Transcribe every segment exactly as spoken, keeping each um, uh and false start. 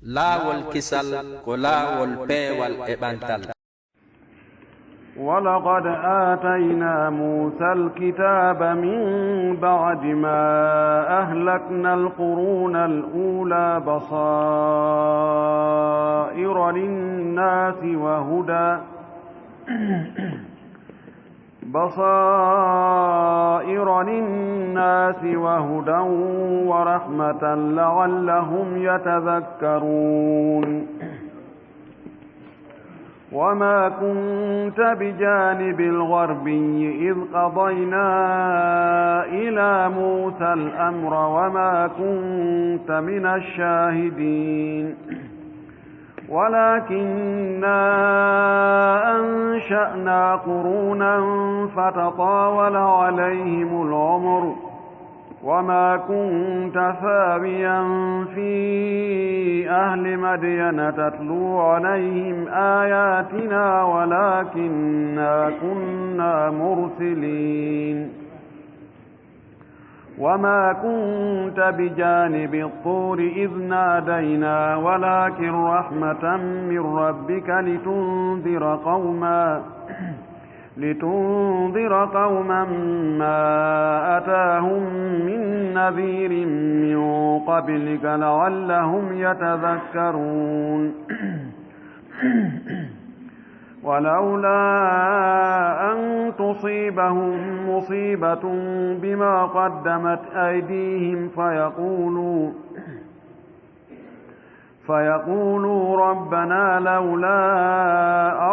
Laawol kisal ko laawol peewal e ɓantal. ولقد آتينا موسى الكتاب من بعد ما أهلكنا القرون الأولى بصائر للناس وهدى بصائر للناس وهدى ورحمة لعلهم يتذكرون. وما كنت بجانب الغربي إذ قضينا إلى موسى الأمر وما كنت من الشاهدين. ولكنا أنشأنا قرونا فتطاول عليهم العمر وما كنت ثاويا في أهل مدين تتلو عليهم آياتنا ولكنا كنا مرسلين. وما كنت بجانب الطور إذ نادينا ولكن رحمة من ربك لتنذر قوما لتنذر قوما ما أتاهم من نذير من قبلك لعلهم يتذكرون. ولولا أن تصيبهم مصيبة بما قدمت أيديهم فيقولوا فيقولوا ربنا لولا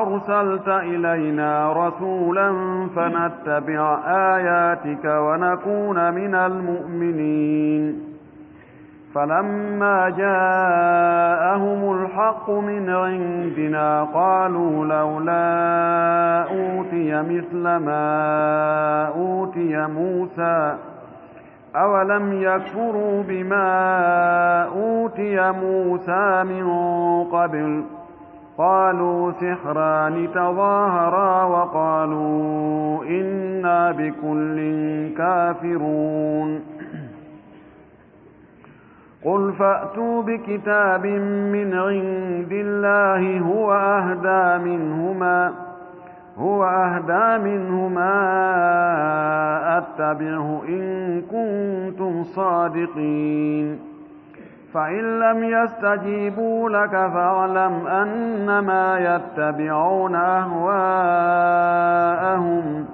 أرسلت إلينا رسولا فنتبع آياتك ونكون من المؤمنين. فلما جاءهم الحق من عندنا قالوا لولا أوتي مثل ما أوتي موسى أولم يكفروا بما أوتي موسى من قبل قالوا سحران تظاهرا وقالوا إنا بكل كافرون. قل فأتوا بكتاب من عند الله هو أهدى منهما هو أهدى منهما أتبعه إن كنتم صادقين. فإن لم يستجيبوا لك فاعلم أنما يتبعون أهواءهم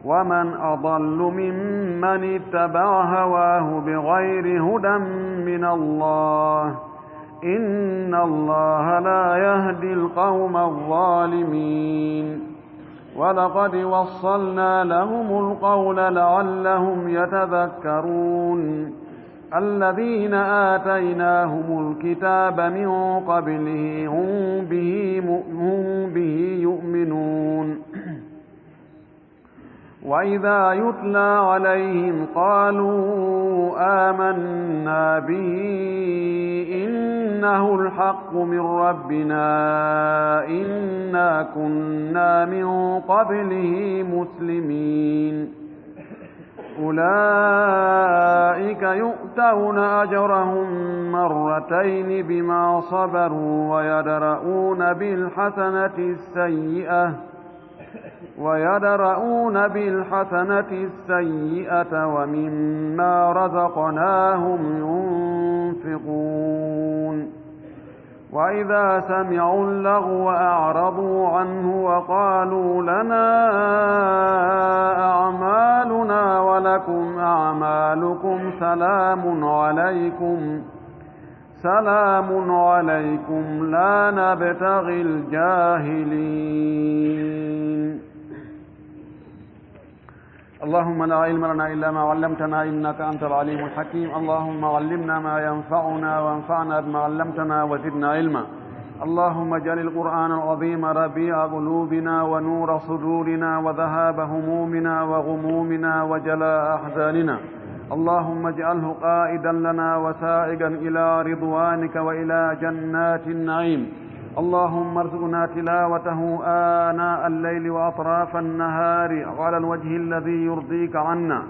ومن أضل ممن اتبع هواه بغير هدى من الله إن الله لا يهدي القوم الظالمين. ولقد وصلنا لهم القول لعلهم يتذكرون. الذين آتيناهم الكتاب من قبله هم به, هم به يؤمنون. وإذا يتلى عليهم قالوا آمنا به إنه الحق من ربنا إنا كنا من قبله مسلمين. أولئك يؤتون أجرهم مرتين بما صبروا ويدرءون بالحسنة السيئة ويدرءون بالحسنة السيئة ومما رزقناهم ينفقون. وإذا سمعوا اللغو أعرضوا عنه وقالوا لنا أعمالنا ولكم أعمالكم سلام عليكم سلام عليكم لا نبتغي الجاهلين. اللهم لا علم لنا إلا ما علمتنا إنك أنت العليم الحكيم. اللهم علمنا ما ينفعنا وانفعنا بما علمتنا وزدنا علما. اللهم اجعل القرآن العظيم ربيع قلوبنا ونور صدورنا وذهاب همومنا وغمومنا وجلاء أحزاننا. اللهم اجعله قائدا لنا وسائقا إلى رضوانك وإلى جنات النعيم. اللهم ارزقنا تلاوته آناء الليل وأطراف النهار على الوجه الذي يرضيك عنا.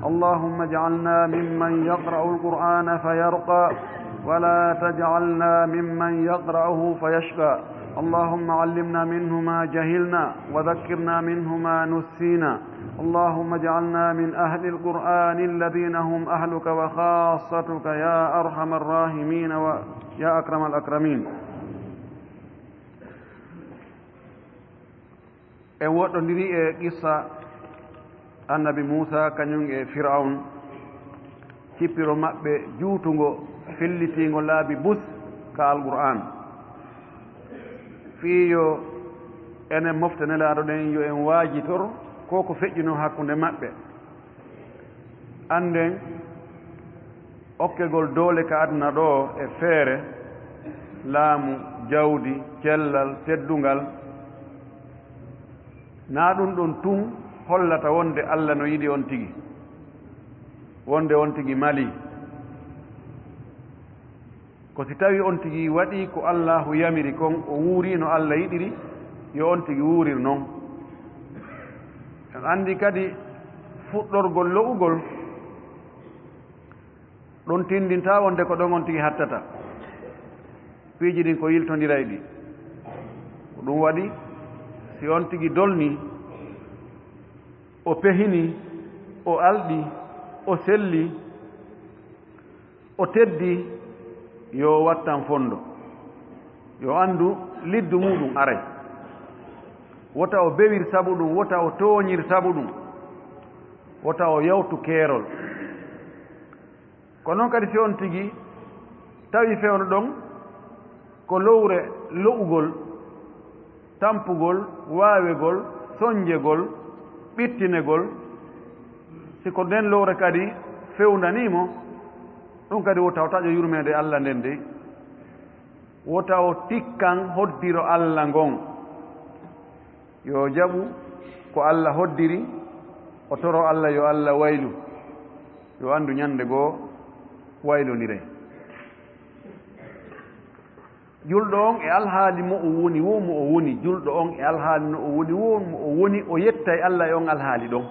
اللهم اجعلنا ممن يقرأ القرآن فيرقى ولا تجعلنا ممن يقرأه فيشقى. اللهم علمنا منه ما جهلنا وذكرنا منه ما نسينا. اللهم اجعلنا من أهل القرآن الذين هم أهلك وخاصتك يا أرحم الراحمين ويا أكرم الأكرمين. En woɗɗondiri e qissa Annabi Muusa kañum e Firawun, cippiro maɓɓe juutungo, fellitiingo laabi bus ka Alqur'aan. Fii yo enen mofte Nelaaɗo ɗen, yo en waajitor ko ko feƴƴunoo hakkunde maɓɓe. Annden okkegol doole ka aduna ɗo e feere, laamu, jawdi, cellal, teddungal, naa ɗum ɗon tun hollata wonde Alla no yiɗi on tigi, wonde on tigi malii. Ko si tawii on tigi waɗii ko Allaahu yamiri kon, o wuurii no Alla yiɗiri yo on tigi wuurir non. En anndi kadi fuɗɗorgol lo'ugol, ɗum tinndintaa wonde ko ɗon on tigi hattata. Piiji ɗin ko yiltondirayɗi. Ko ɗum waɗi, si on tigi dolnii, o pehinii, o alɗii, o sellii, o teddii, yo wattan fonndo. Yo anndu liddu muuɗum aray. Wota o bewir sabu ɗum, wota o tooñir sabu ɗum, wota o yawtu keerol. Ko non kadi si on tigi tawi fewndo ɗon ko lowre lo'ugol, tampugol, waawegol, sonjegol, ɓittinegol, si ko nden lowre kadi fewndanii mo, ɗum kadi wota o taƴo yurmeende Alla nden dey. Wota o tikkan hoddiro Alla ngon. Yo jaɓu ko Alla hoddiri, o toro Alla yo Alla waylu. Yo anndu ñande goo waylondiray. Julɗo on e alhaali mo o woni woo, mo o woni, julɗo on e alhaali no o woni woo, mo o woni, o yettay Alla e on alhaali ɗon.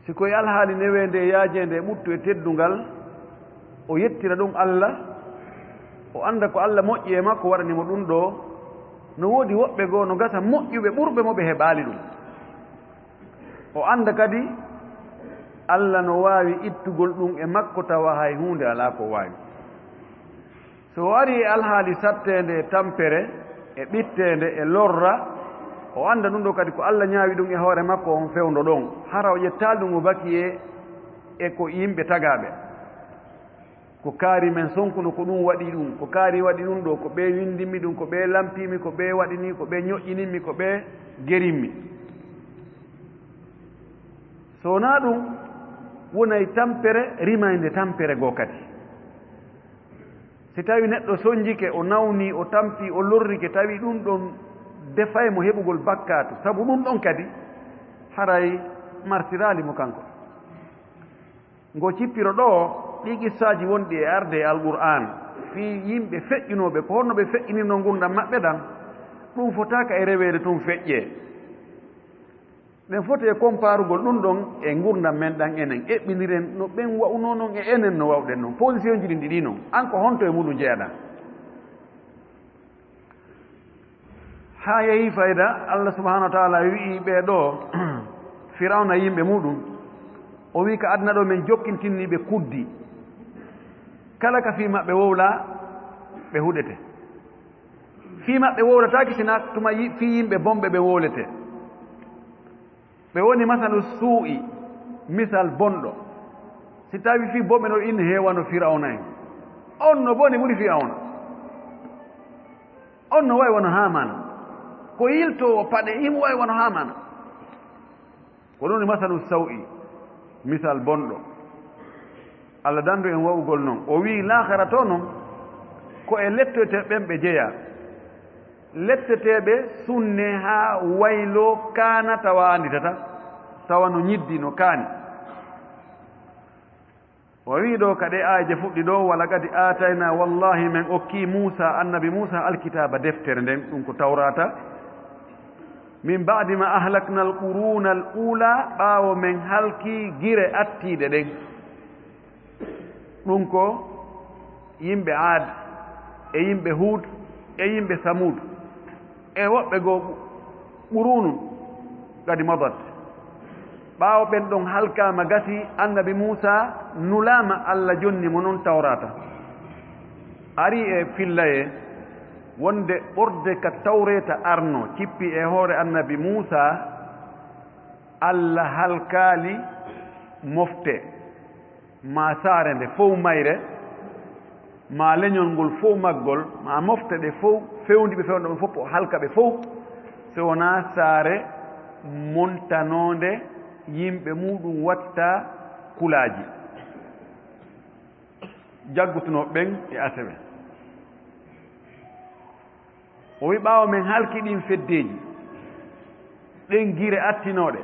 Si ko e alhaali neweende e yaajeende e ɓuttu e teddungal, o yettira ɗum Alla, o annda ko Alla moƴƴi e makko waɗani mo ɗum ɗoo. No woodi woɓɓe goo no gasa moƴƴuɓe ɓurɓe mo ɓe heɓaali ɗum. O annda kadi Alla no waawi ittugol ɗum e makko tawa hay huunde alaa ko waawi. So o arii e alhaali satteende e tampere e ɓitteende e lorra, o annda ɗum ɗoo kadi ko Alla ñaawi ɗum e hoore makko on fewndo ɗon. Hara o ƴettaali ɗum o baki e, e ko yimɓe tagaaɓe. Ko kaari men sonkuno ko ɗum waɗi ɗum, ko kaari waɗi ɗum ɗoo, ko ɓee winndimmi ɗum, ko ɓee lampiimi, ko ɓee waɗini, ko ɓee ñoƴƴinimmi, ko ɓee gerimmi. So wonaa ɗum, wonay tampere rimaynde tampere goo kadi. Si tawi neɗɗo sonjike, o nawni, o tampi, o lorrike, tawi ɗum ɗon defay mo heɓugol bakkaatu, sabu ɗum ɗon kadi haray martiraali mo kanko. Ngo cippiro ɗoo, ɗii qissaaji wonɗi e arde e Alqur'aan, fii yimɓe feƴƴunooɓe, ko honno ɓe feƴƴinirnoo ngurndan maɓɓe ɗan, ɗum fotaaka e reweede tun feƴƴee. Ɗen foti e komparugol ɗum ɗon e ngurndan men ɗan enen. Eɓɓindiren no ɓen wa'unoo non e enen no wa'uɗen non. Positionji ɗin ɗiɗi non. An ko honto e muɗum jeyaɗaa? Haa yehi fayda, Allah subhanahu wa ta'ala wi'i ɓee ɗoo, Firawna e yimɓe muɗum, o wi'i ka aduna ɗoo men jokkintinni ɓe kuddi. Kala ka fii maɓɓe wowlaa, ɓe huɗete. Fii maɓɓe wowlataake sina tuma yi-, fii yimɓe bonɓe ɓe wowlete. Ɓe woni masalu suu'i, misal bonɗo. Si tawi fii bonɓe no inne heewano Firawna en. On no boni ɓuri Firawna. On no wa'i wano Haamaana. Ko yiltoowo paɗe, himo wa'i wano Haamaana. Ko ɗum woni masalu saw'i, misal bonɗo. Allah dandu en wa'ugol non. O wi'i laakhara to non, ko e lettoyteeɓe ɓen ɓe jeyaa. Letteteeɓe sunne haa wayloo kaana tawa anditata, tawa no ñiddi no kaani. O wi'i ɗoo ka ɗee aayeeje fuɗɗi ɗoo, "Wa laqad aataynaa, wallaahi men okkii Muusaa, annabi Muusaa, alkitaaba, deftere nden, ɗum ko Tawraata, min ba'di ma ahlaknal quruunal uulaa, ɓaawo men halkii gire attiiɗe ɗen." Ɗum ko Yimɓe Aad, e yimɓe Huud, e yimɓe Samuud, e woɓɓe goo, qurunun qad madat. Ɓaawo ɓen ɗon halkaama, gasi, Annabi Muusaa nulaama, Alla jonni mo non Tawraata. Ari e fillayee wonde ɓurde ka Tawreeta arno cippi e hoore Annabi Muusaa, Alla halkaali mofte, maa saare nde fow mayre, maa leñol ngol fow maggol, maa mofte ɗe fow, fewndi ɓe fewndo ɓe fof, o halka ɓe fow, so wonaa saare montanoonde yimɓe muuɗum watta kulaaji, jaggutunoo ɓen e asewe. O wi'i, ɓaawo men halki ɗin feddeeji, ɗen gire attinooɗe,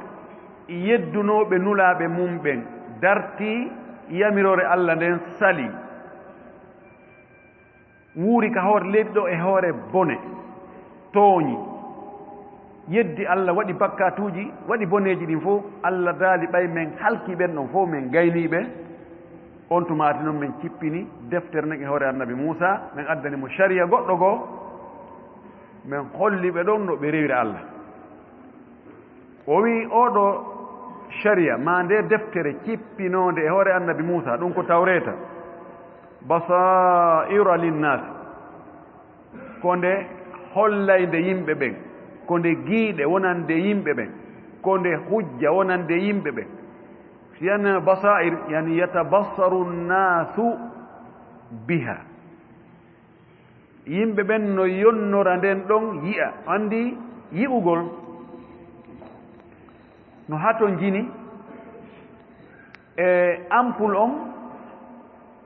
yeddunooɓe nulaaɓe mum ɓen, dartii yamiroore Alla nden, salii, wuuri ka hoore leydi ɗoo e hoore bone, tooñi, yeddi Alla, waɗi bakkaatuuji, waɗi boneeji ɗin fow. Alla daali, ɓay men halki ɓen ɗon fow, men gaynii ɓe, on tumaati non men cippini deftere nden e hoore Annabi Muusaa, men addani mo sariya goɗɗo goo, men holli ɓe ɗon no ɓe rewira Alla. O wi'i, oo ɗoo sariya, maa ndee deftere cippinoonde e hoore Annabi Muusaa, ɗum ko Tawreeta, basaa'ira linnaas, ko nde hollaynde yimɓe ɓen, ko nde giiɗe wonande yimɓe ɓen, ko nde hujja wonande yimɓe ɓen. Si yan basaa'ir, yani yatabassaru nnaasu biha. Yimɓe ɓen no yonnora nden ɗon yi'a. Anndi yi'ugol no hatonjini e ampul on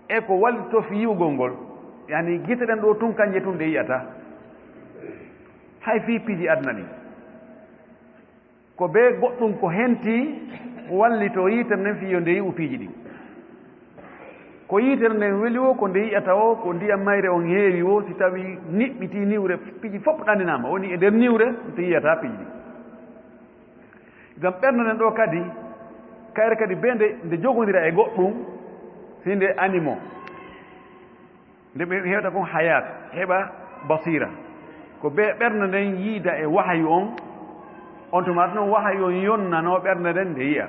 e ko wallitoo fii yi'ugol ngol. Yani gite ɗen ɗoo tun kanje tun ɗe yi'ata. Hay fii piiji aduna ɗin. Ko bee goɗɗum ko henti wallitoo yitere nden fii yo nde yi'u piiji ɗin. Ko yitere nden weli woo, ko nde yi'ata woo, ko ndiyam mayre on heewi woo, si tawii niɓɓitii niwre, piiji fof ɗanninaama, woni e nder niwre, nde yi'ata piiji ɗin. Ngam ɓernde nden ɗoo kadi, kayre kadi bee nde, nde jogondira e goɗɗum, si nde animo. Nde ɓe heɓata kon hayaat, heɓa basiira. Ko bee ɓernde nden yiida e wahayu on, on tuma non wahayu on yonnanoo ɓernde nden nde yi'a.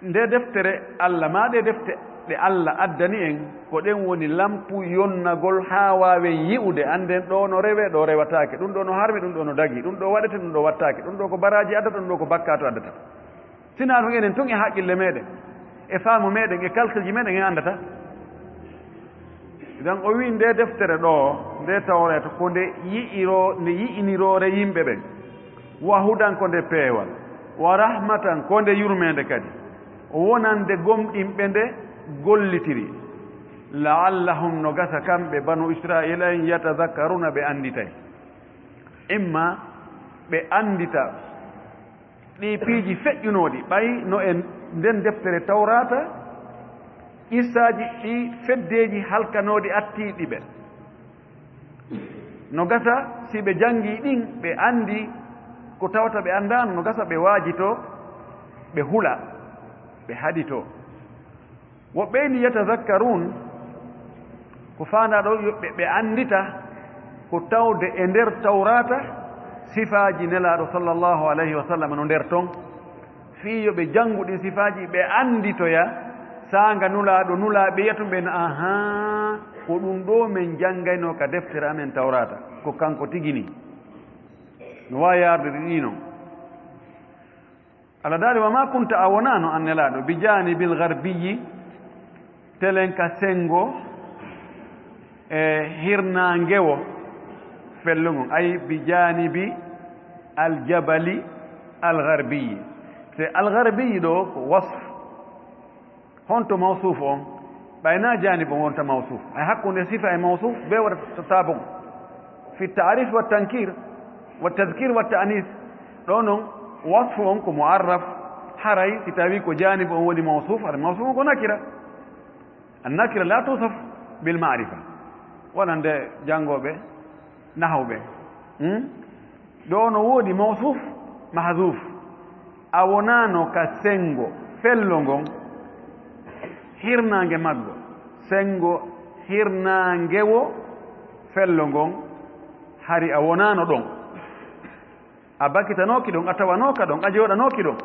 Nde deftere Alla, maa ɗe defte ɗe Alla addani en, ko ɗen woni lampu yonnagol haa waawen yi'ude, annden ɗoo no rewee, ɗoo rewataake, ɗum ɗoo no harmi, ɗum ɗoo no dagii, ɗum ɗoo waɗete, ɗum ɗoo wattaake, ɗum ɗoo ko baraaji addata, ɗum ɗoo ko bakkaatu addata. Sinaa ɗum enen tun e haqqille meɗen, e faamu meɗen, e kalkilji meɗen en anndata. Idan o wi'i nde deftere ɗoo, nde Tawreeta, ko nde yi'iro-, nde yi'iniroore yimɓe ɓen, wa hudan, ko nde peewal, wa rahmatan, ko nde yurmeende kadi, o wonande gomɗinɓe nde gollitiri, la'allahum, no gasa kamɓe Banu Isra'iila en, yatazakkaruna, ɓe annditay. Imma ɓe anndita ɗi piiji feƴƴunooɗi, ɓay no e nden deftere Tawraata, qissaaji ɗi feddeeji halkanooɗi attiiɗi ɓe. No gasa si ɓe janngii ɗin, ɓe anndi ko tawata ɓe anndaano, no gasa ɓe waajitoo, ɓe hula, ɓe haɗitoo. Woɓɓe ni yatazakkarun, ko faandaa ɗoo, yo ɓe, ɓe anndita ko tawde e nder Tawraata sifaaji Nelaaɗo sallallahu alayhi wa sallam no nder ton, fii yo ɓe janngu ɗin sifaaji, ɓe annditoya saanga Nulaaɗo, Nulaaɓe yiyata ɓen, ahaa, ko ɗum ɗoo men janngaynoo ka deftere amen Tawraata, ko kanko tigi nii. No waawi yaarde ɗi non. Alla daali, "Wa ma kunta, a wonaano, an Nelaaɗo, bi jaanibil garbiyyi, telen ka senngo e hirnaangewo fello ngon, ay bi jaanibi al jabali al garbiyyi." Te al garbiyyi ɗoo ko wasf. Honto mawsuuf on? Ɓay na jaanibu on wonta mawsuuf. Hay hakkunde sifa e mawsuuf, bee waɗata taabon. Fi ta'rif wa tankir, wa tadhkir wa ta'nis. Ɗoo non, wasfu on ko mu'arraf, haray si tawii ko jaanibu on woni mawsuuf, haray mawsuuf on ko nakira. An nakira la tusaf bil ma'rifa. Wonande janngooɓe nahawɓe. Hmm? Ɗoo no woodi mawsuuf, mahzuuf. A wonaano ka senngo fello ngon, hirnaange maggo. Senngo hirnaangewo fello ngon, hari a wonaano ɗon. A bakitanooki ɗon, a tawanooka ɗon, a jooɗanooki ɗon.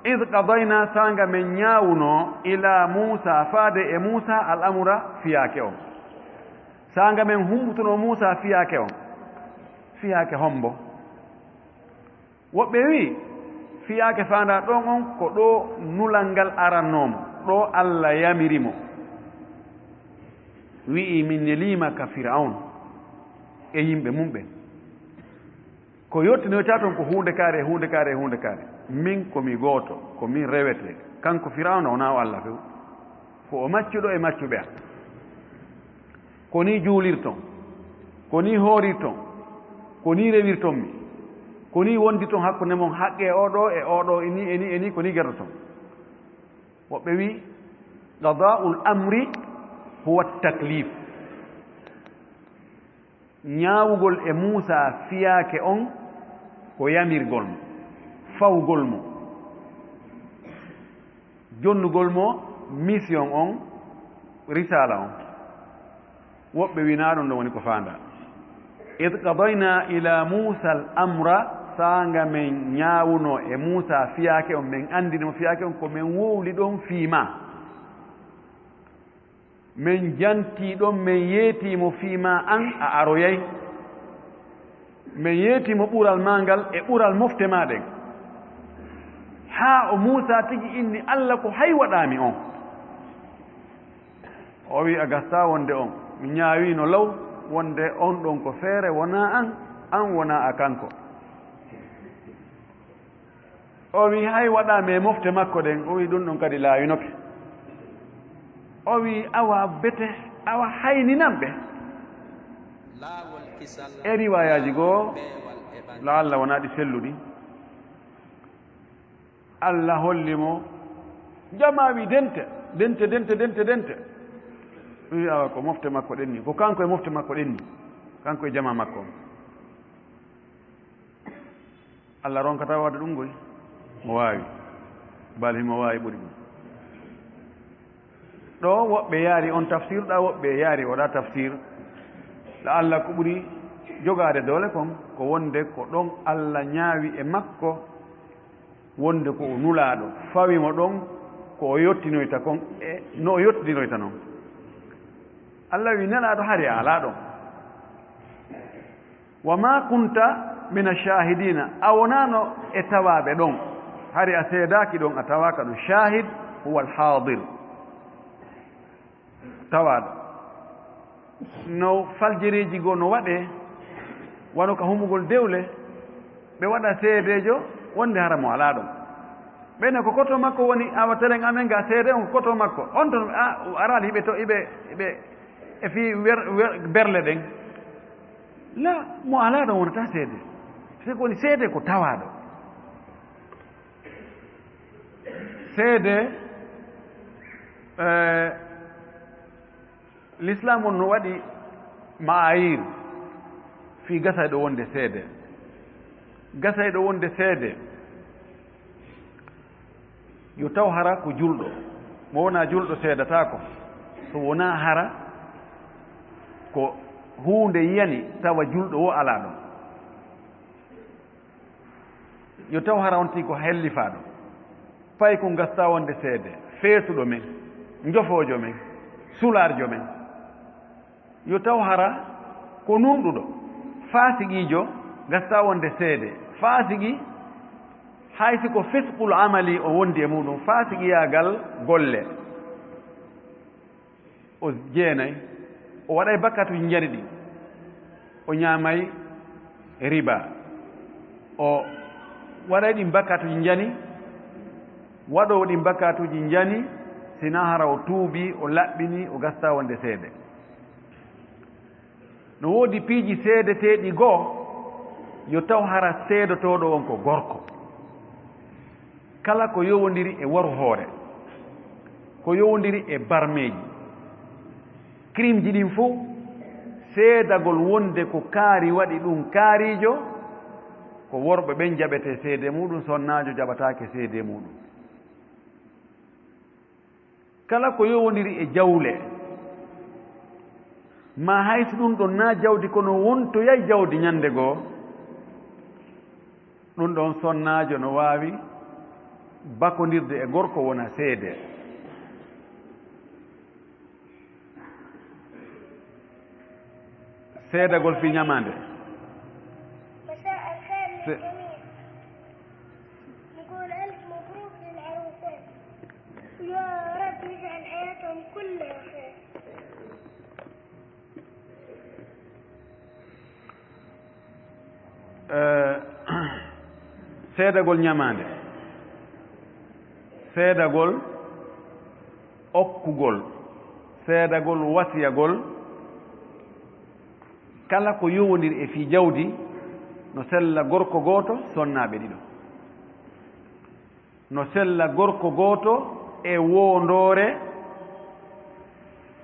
Id qadayna, saanga men ñaawunoo, ila Muusa, faade e Muusa, al amra, fiyaake on. Saanga men humbutunoo Muusa fiyaake on. Fiyaake hombo? Woɓɓe wi'i, fiyaake faandaa ɗon on ko ɗo nulal ngal arannoo mo, ɗo Alla yamiri mo. Wi'i, "Min neliima ka Fir'awn e yimɓe mum ɓen." Ko yottinoyta ton ko huunde kaare, huunde kaare, huunde kaare. Min ko mi gooto, ko min rewete. Kanko Fir'awna wonaa o Alla few. Ko o maccuɗo e maccuɓe am. Ko nii juulirton, ko nii hoorirton, ko nii rewirton mi, ko nii wondirton hakkunde mon, haqqe oo ɗoo e oo ɗoo, e nii, e nii, e nii, ko nii gertoton. Woɓɓe wi'i, qadaa'ul amri huwa taklif. Ñaawugol e Muusa fiyaake on ko yamirgol mo, fawgol mo. Jonnugol mo mission on, risaala on. Woɓɓe wi'i naa ɗum ɗon woni ko faandaa. Id qadayna ila Muusa al amra, saanga men ñaawunoo e Muusa fiyaake on, men anndini mo fiyaake on, ko men wowli ɗon fii maa. Men jantii ɗon, men yeetii mo fii maa an a aroyay. Men yeetii mo ɓural maa ngal e ɓural mofte maa ɗen. Haa o Muusa tigi inni Alla ko hay waɗaa mi on. O wi'i a gastaa wonde on. Mi ñaawiino law wonde on ɗon ko feere wonaa an, an wonaa a kanko. O wi'i, "Hay waɗaa mi e mofte makko ɗen." O wi'i, "Ɗum ɗon kadi laawinoke." O wi'i, "Awa bete, awa hayninan ɓe." E riwaayaaji goo, laalla wonaa ɗi selluɗi. Alla holli mo, jamaa wi'i, "Dente, dente, dente, dente, dente." O wi'i, "Awa ko mofte makko ɗen ni, ko kanko e mofte makko ɗen ni, kanko e jamaa makko on." Allah ronkataa waɗde ɗum ngoy? Mo waawi. Bal himo waawi ɓuri ɗum. Ɗo woɓɓe yaari on tafsir, ɗa woɓɓe yaari oɗa tafsir. Ɗa Allah ko ɓuri jogaade doole kon, ko wonde ko ɗon Allah ñaawi e makko, wonde ko o nulaaɗo, fawi mo ɗon ko o yottinoyta kon, e no o yottinoyta non. Allah wi nelaaɗo hari a alaa ɗon. "Wa ma kunta mina shahidina", a wonaano e tawaaɓe ɗon. Hari a seedaaki ɗon, a tawaaka ɗon. Shahid huwa al-hadir. Tawaaɗo. No faljereeji goo no waɗee, wano ka humugol dewle, ɓe waɗa seedeejo wonde hara mo alaa ɗon. Ɓe ne ko koto makko woni, awa telen amen ga seede on ko koto makko. On ton, a, araali hiɓe to, hiɓe, hiɓe, e fii wer-, wer-, berle ɗen. La, mo alaa ɗon wonata seede. Se ko woni seede ko tawaaɗo. Seede, eh, Lislaam on no waɗi ma'ayir fii gasayɗo wonde seede. Gasayɗo wonde seede, yo taw hara ko julɗo. Mo wonaa julɗo seedataako, so wonaa hara ko huunde yani tawa julɗo wo alaa ɗon. Yo taw hara on tigi ko hellifaaɗo. Paykun gastaa wonde seede, feesuɗo men, njofoojo men, sulaarjo men. Yo taw hara ko nunɗuɗo, faasiqiijo, gastaa wonde seede. Faasiqi, hay si ko fisqul amali o wondi e muɗum, faasiqiyaagal golle. O jeenay, o waɗay bakkatuuji njani ɗin. O ñaamay riba. O waɗay ɗin bakkatuuji njani. Waɗoowo ɗin bakkatuuji njani, si na hara o tuubi, o laɓɓini, o gastaa wonde seede. No woodi piiji seedeteeɗi goo, yo taw hara seedotooɗo on ko gorko. Kala ko yowondiri e waru hoore, ko yowondiri e barmeeji, krimji ɗin fof, seedagol wonde ko kaari waɗi ɗum kaariijo, ko worɓe ɓen jaɓetee seede muɗum, sonnaajo jaɓataake seede muɗum. Kala ko yowondiri e jawle, Ma hay si ɗum ɗon na jawdi, kono wontoyay jawdi ñande goo. Ɗum ɗon sonnaajo no waawi bakondirde e gorko wona seede. Seedagol fii ñamaande. مساء الخير للجميع. نقول ألف مبروك للعروسين. يا رب يجعل حياتهم كلها خير. Eh, seedagol ñamaande, seedagol okkugol, seedagol wasiyagol, kala ko yowondiri e fii jawdi, no sella gorko gooto, sonnaaɓe ɗiɗo. No sella gorko gooto e woondoore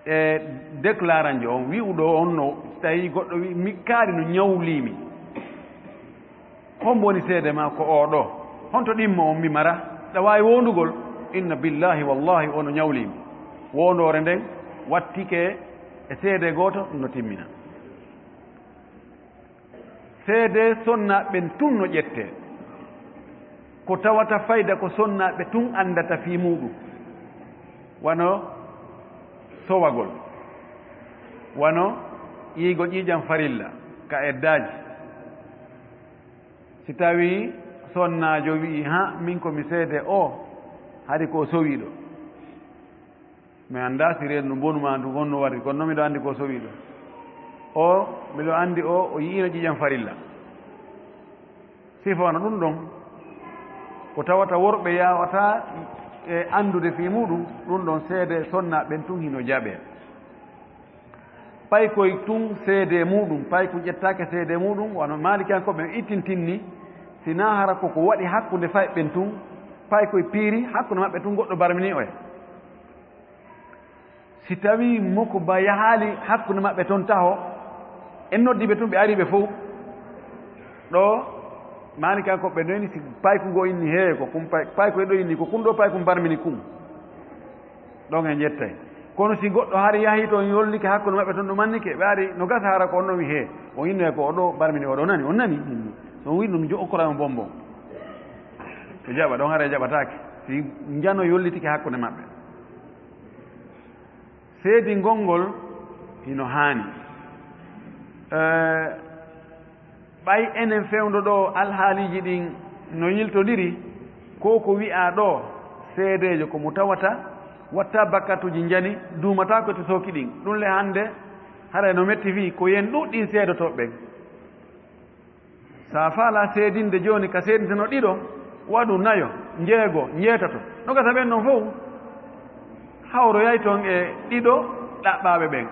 e déclaranjo on, wi'uɗo on no, so tawi goɗɗo wi, "Mi kaari no ñawliimi." Hombo woni seede ma? Ko oo ɗoo. Honto ɗimmo on? Mi mara. Ɗa waawi woondugol? Inna billahi wallahi o no ñawliimi. Woondoore nden wattike e seede gooto no timmina. Seede sonnaaɓe ɓen tun no ƴettee. Ko tawata fayda ko sonnaaɓe tun anndata fii muuɗum. Wano sowagol. Wano yiigo ƴiiƴan farilla ka eddaaji. Si tawii sonnaajo wi'i, "Ha, min ko mi seede o, hari ko o sowiiɗo." Mi anndaa si reendu mbonu maa ndu honno wari, kono non miɗo anndi ko o sowiiɗo. O, miɗo anndi o, o yi'iino ƴiiƴan farilla. Sifa wano ɗum ɗon, ko tawata worɓe yaawataa e anndude fii muuɗum, ɗum ɗon seede sonnaaɓe ɓen tun hino jaɓee. Paykoy tun seede muuɗum, paykoy ƴettaake seede muuɗum, wano Maalikiyankooɓe ɓen ittintinni, si naa hara ko ko waɗi hakkunde fayɓe ɓen tun, paykoy piiri hakkunde maɓɓe tun goɗɗo barmini oya. Si tawii moko ba yahaali hakkunde maɓɓe ton taho, en noddi ɓe tun, ɓe arii ɓe fow. Ɗoo, Maalikiyankooɓe ɗo inni, si payku ngo inni, "Hee, ko kun pay-, payku e ɗo inni, ko kun ɗoo payku barmini kun." Ɗon en ƴettay. Kono si goɗɗo hari yahii ton, yollike hakkunde maɓɓe ton, ɗum annike, ɓe ari, no gasa hara ko on ɗon wi, "Hee, o inno e ko o ɗoo barmini o ɗoo, nani, on nani?" So on wi ɗum, jo-, okkora on bonbon. Ɓe jaɓa, ɗon hara e jaɓataake. Si njano yollitike hakkunde maɓɓe. Seedingol ngol hino haani. Eh, ɓay enen fewndo ɗoo alhaaliiji ɗin no yiltondiri, ko ko wi'aa ɗoo, seedeejo ko mo tawata watta bakkatuuji njani, duumataa ko to sooki ɗin. Ɗum le hannde, haray no metti fii, ko yen ɗuuɗɗin seedotooɓe ɓen. Sa faalaa seedinde jooni ka seedinteno ɗiɗo, waɗu nayo, njeego, njeetato. No gasa ɓen ɗon fow hawroyay ton e ɗiɗo ɗaɓɓaaɓe ɓen.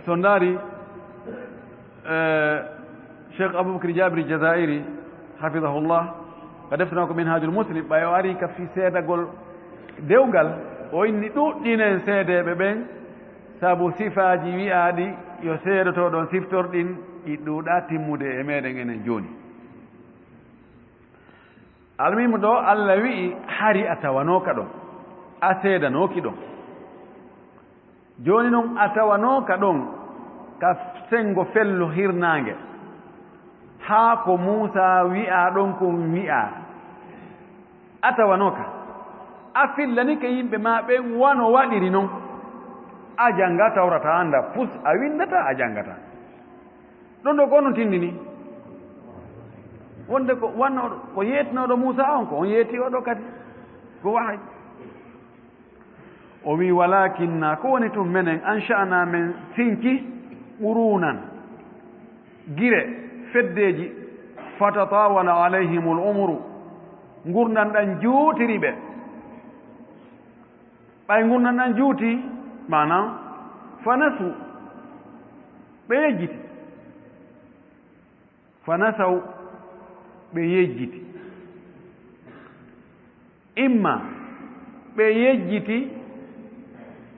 So ndaari, eh, Cheikh Aboubacry Jabiri Jazairi, hafidahullah, ka defte makko Minhajul Muslim, ɓay o ari ka fii seedagol dewgal, o inni ɗuuɗɗinen seedeeɓe ɓen, sabu sifaaji wi'aaɗi yo seedotooɗo on siftor ɗin, ɗi ɗuuɗaa timmude e meɗen enen jooni. Almuhimu ɗoo, Alla wi'i, hari a tawanooka ɗon, a seedanooki ɗon. Jooni non, a tawanooka ɗon ka senngo fello hirnaange, haa ko Muusaa wi'aa ɗon kon wi'aa. A tawanooka. A fillanike yimɓe maa ɓen wano waɗiri non. A jannga Tawrata, a annda, pus, a winndata, a janngata. Ɗon ɗoo ko onon tindini. Wonde ko wannooɗo, ko yeetinooɗo Muusaa on, ko on yeeti oo ɗoo kadi. Ko wahay. O wi'i, "Walaakinna, ko woni tun menen, ansha'na, men sinki, quruunan, gire, feddeeji, fatatawala alayhimul umru, ngurndan ɗan juutiri ɓe." Ɓay ngurndan ɗan juuti, maanaam, fanasu, ɓe yejjiti. Fanasaw, ɓe yejjiti. Imma ɓe yejjiti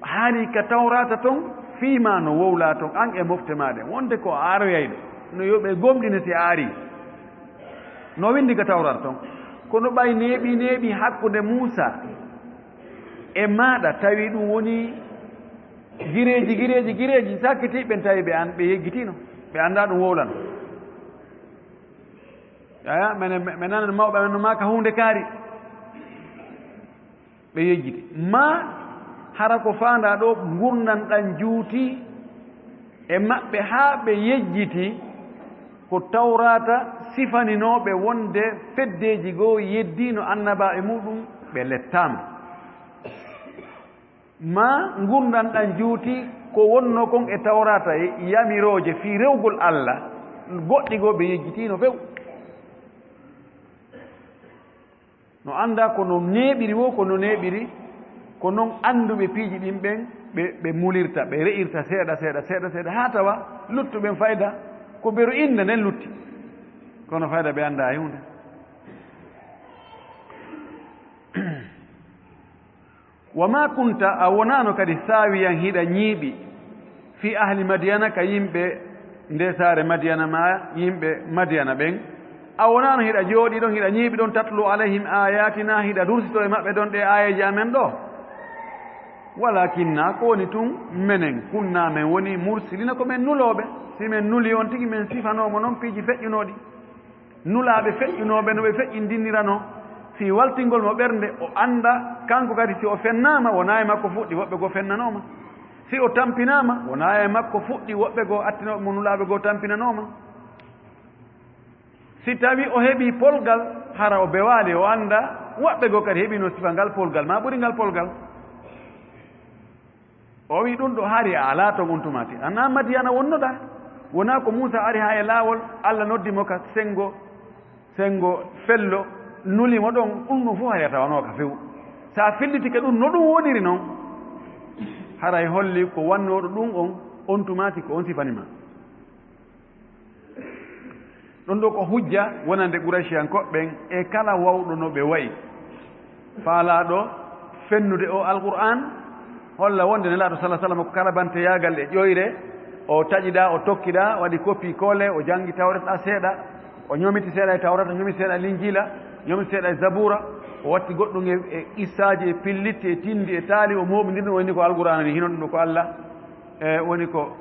hari ka Tawraata ton, fii maa no wowlaa ton, an e mofte maa ɗen, wonde ko a aroyayɗo, no yo ɓe gomɗina si a arii. No winndi ka Tawraata ton. Kono ɓay neeɓi, neeɓi hakkunde Muusaa e maaɗa, tawi ɗum woni Gireeji, gireeji, gireeji, sakkiti ɓen tawi ɓe an, ɓe yeggitino. Ɓe annda ɗum wowlano. Aya, menen, men nanan mawɓe men no maaka huunde kaari. Ɓe yejjiti. Ma hara ko faandaa ɗo ngurndan ɗan juuti e maɓɓe haa ɓe yejjiti ko Tawraata sifaninoo ɓe wonde feddeeji goo yeddii no annabaaɓe muuɗum ɓe lettaama. Ma ngurndan ɗan juuti ko wonnoo kon e Tawraata e yamirooje fii rewgol Alla, goɗɗi goo ɓe yejjitiino few. No anndaa ko no neeɓiri woo, ko no neeɓiri, ko non annduɓe piiji ɗin ɓen, ɓe, ɓe mulirta, ɓe re'irta seeɗa, seeɗa, seeɗa, seeɗa, haa tawa luttuɓen fayda ko beru innde nden lutti. Kono fayda ɓe anndaa hay huunde. Wa ma kunta, a wonaano kadi saawiyan hiɗa ñiiɓi, fi ahli Madiyana, ka yimɓe nde saare Madiyana, ma yimɓe Madiyana ɓen. A wonaano hiɗa jooɗii ɗon, hiɗa ñiiɓi ɗon, tatlu alayhim ayatina, hiɗa dursito e maɓɓe ɗon ɗe aayeeje amen ɗo. Walakinna, ko woni tun, menen, kunna, men woni mursilina, ko men nulooɓe. Si men nuli on tigi, men sifanoo mo non piiji feƴƴunooɗi. Nulaaɓe feƴƴunooɓe no ɓe feƴƴindinnirano fii waltingol mo ɓernde, o annda kanko kadi si o fennaama, wonaa e makko fuɗɗi, woɓɓe goo fennanooma. Si o tampinaama, wonaa e makko fuɗɗi, woɓɓe goo attinooɓe mo nulaaɓe goo tampinanooma. Si tawii o heɓii polgal, hara o bewaali, o annda woɓɓe goo kadi heɓiino sifa ngal polgal, maa ɓuri ngal polgal. O wi'i, "Ɗun ɗoo hari a alaa ton on tumaati. Annaa Madiyana wonnoɗaa. Wonaa ko Muusaa ari haa e laawol, Alla noddi mo ka senngo, senngo fello, nuli mo ɗon, ɗun ɗoo fow hari a tawanooka few. Si a fillitike ɗun no ɗun woniri non, haray holli ko wannooɗo ɗun on, on tumaati ko on sifani ma." Ɗun ɗoo ko hujja wonande Qurayshiyankooɓe ɓen e kala wawɗo no ɓe wa'i. Faalaaɗo fennude o Alqur'aan, holla wonde Nelaaɗo sallallaahu alayhi wa sallam ko kalabanteyaagal e ƴoyre, o taƴiɗaa, o tokkiɗaa, waɗi kopii koole, o janngi Tawreeta seeɗa, o ñomiti seeɗa e Tawreeta, ñomiti seeɗa e Linjiila, ñomiti seeɗa e Zabuura, o watti goɗɗun e, e qissaaji, e pillitte, e tinndi, e taali, o mooɓindiri ɗun, o inni ko Alqur'aana ni, hino ɗun ɗoo ko Alla, e, woni ko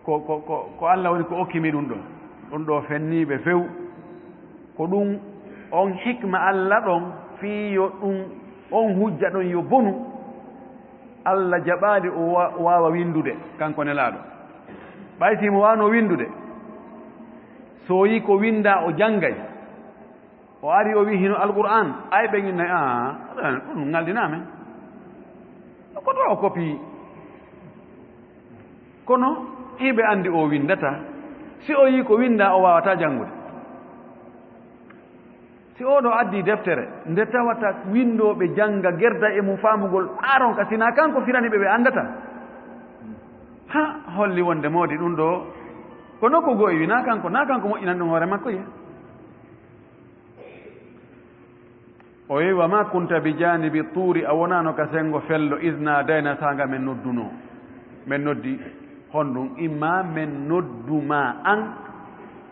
ko, ko, ko, ko Alla woni ko okki mi ɗun ɗoo. Ɗun ɗoo fennii ɓe few. Ko ɗun on hikma Alla ɗon fii yo ɗun, on hujja ɗon yo bonu. Alla jaɓaali o wa-, waawa winndude, kanko Nelaaɗo. Ɓay si mo waawno winndude, so yii ko winndaa o janngay. O ari o wi'i hino Alqur'aan, ay ɓen innay, "Aa, ɗun ngalɗinaa men. Ko to o kopii." Kono hiɓe anndi o winndataa. Si o yii ko winndaa, o waawataa janngude. Si oo ɗoo addii deftere, nde tawata winndooɓe jannga gerda e mum faamugol aaron ka, si naa kanko firani ɓe, ɓe anndataa. Ha holli wonde moodi ɗun ɗoo ko nokku goo iwi, naa kanko, naa kanko moƴƴinan ɗun hoore makko ye. O wi'i, "Wa ma kunta bi janibi tuuri, a wonaano ka senngo fello, iz naadayna, saanga men noddunoo. Men noddi honɗun? Imma men noddu ma an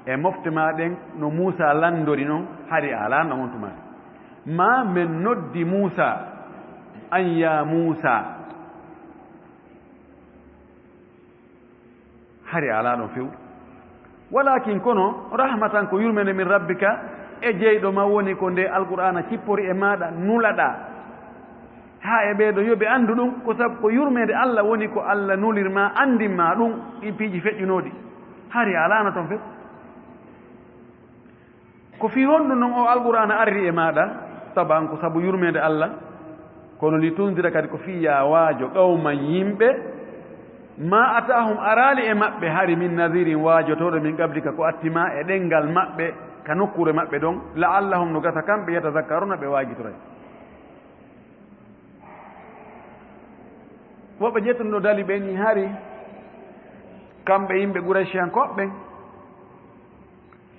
e mofte maa ɗen, no Muusaa lanndori non, hari a alaano on tuma. Ma men noddi Muusaa, an yaa Muusaa." Hari a alaa ɗon few. Walaakin, kono, rahmatan, ko yurmeende, min rabbika, e jeyɗo ma, woni ko nde Alqur'aana cippori e maaɗa, nulaɗaa. Haa e ɓee ɗoo, yo ɓe anndu ɗun, ko sabu ko yurmeende Alla woni ko Alla nulir ma, anndin ma ɗun, ɗin piiji feƴƴunooɗi. Hari a alaano ton few. Ko fii honɗun non oo Alqur'aana arri e maaɗa? Taban ko sabu yurmeende Alla, kono li tundira kadi ko fii yaa waajo qawman yimɓe, ma ataahum araali e maɓɓe hari min nadirin waajotooɗo min qablika ko atti ma e ɗenngal maɓɓe ka nokkuure maɓɓe ɗon, la'allahum no gasa kamɓe yatazakkaruna ɓe waajitoray. Woɓɓe ƴettuno dali ɓe ni hari kamɓe yimɓe Qurayshiyankooɓe ɓen.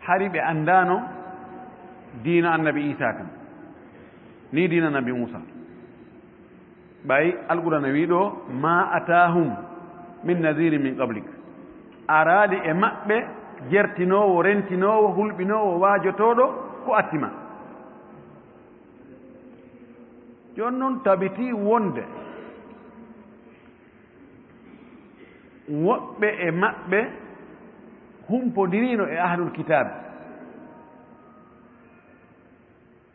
Hari ɓe anndaano diina annabi Iisaa kan, ni diina annabi Muusaa. Ɓay Alqur'aana wi'i ɗoo, "Ma ataahum min nazirin min qablik." Araali e maɓɓe jertinoowo, rentinoowo, hulɓinoowo, waajotooɗo ko atti ma. Jooni non tabitii wonde Woɓɓe e maɓɓe humpondiriino e ahlul kitaab,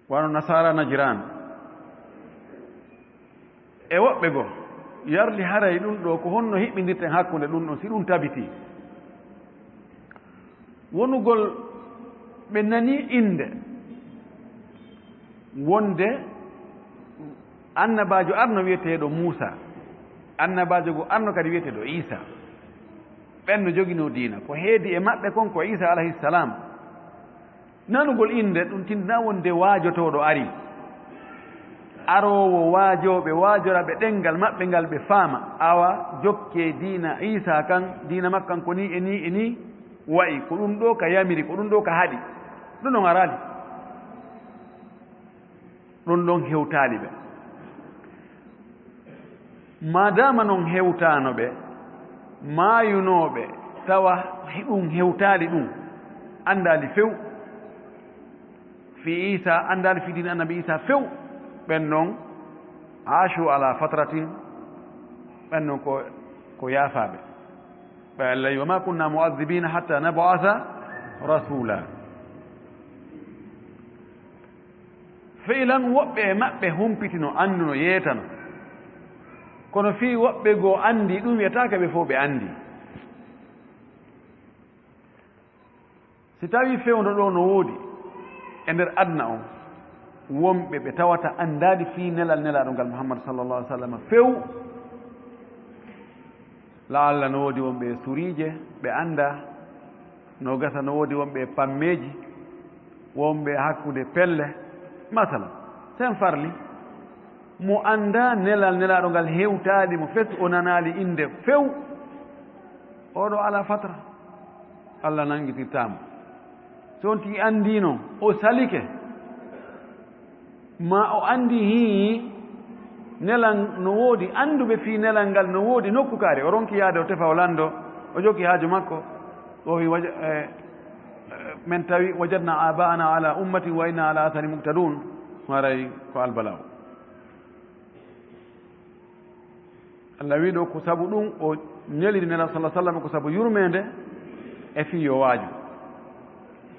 wano nasaara Najraan. E woɓɓe goo, yarli haray ɗum ɗoo, ko honno hiɓɓindirten hakkunde ɗum ɗon, si ɗum tabitii? Wonugol ɓe nanii innde wonde annabaajo arno wiyeteeɗo Muusaa, annabaajo goo arno kadi wiyeteeɗo Iisaa. Ɓen no joginoo diina. Ko heedi e maɓɓe kon ko Iisaa alayhi salaam. Nanugol innde, ɗum tindinaa wonde waajotooɗo arii. Aroowo waajooɓe, waajoraaɓe ɗemngal maɓɓe ngal ɓe faama, awa jokkee diina Iisaa kan, diina makko kan ko nii e nii e nii wa'i, ko ɗum ɗoo ka yamiri, ko ɗum ɗoo ka haɗi. Ɗum ɗon araali. Ɗum ɗon hewtaali ɓe. Maadaama non hewtaano ɓe, maayunooɓe tawa ɗum hewtaali ɗum, anndaali few fii Iisaa, anndaali fii diina Annabi Iisaa few, ɓen non, aashu alaa fatratin, ɓen non ko, ko yaafaaɓe. Ɓe Alla wi, "Wa maa kunnaa mu'azzibiina hattaa nab'asa rasuulaa." Fi'ilan woɓɓe e maɓɓe humpitino, annduno, yeetano. Kono fii woɓɓe goo anndii ɗum, wiyataake ɓe fow ɓe anndii. Si tawii fewndo ɗoo no woodi e nder aduna on, wonɓe ɓe tawata anndaali fii nelal Nelaaɗo ngal Muhammad sallallahu alaihi wasallam few, la'alla no woodi wonɓe e suriije ɓe anndaa, no gasa no woodi wonɓe e pammeeji, wonɓe e hakkunde pelle. Masalan, sen farli, mo anndaa nelal Nelaaɗo ngal hewtaali mo fes, o nanaali innde few, oɗo alaa fatra, Alla nanngitirtaa mo. Si on tigi anndiino, o salike, maa o anndi hii nelal no woodi, annduɓe fii nelal ngal no woodi nokku kaari, o ronki yaade, o tefa, o lanndoo, o jokki haaju makko, o wi, waja-, eh, eh, men tawi, "Wajadnaa aabaa'anaa alaa ummatin wa innaa alaa aatharihim muqtaduun." Haray ko albalaaw. Alla wi ɗoo ko sabu ɗum o neliri Nelaaɗo sallallahu alaihi wasallam ko sabu yurmeende e fii yo waaju.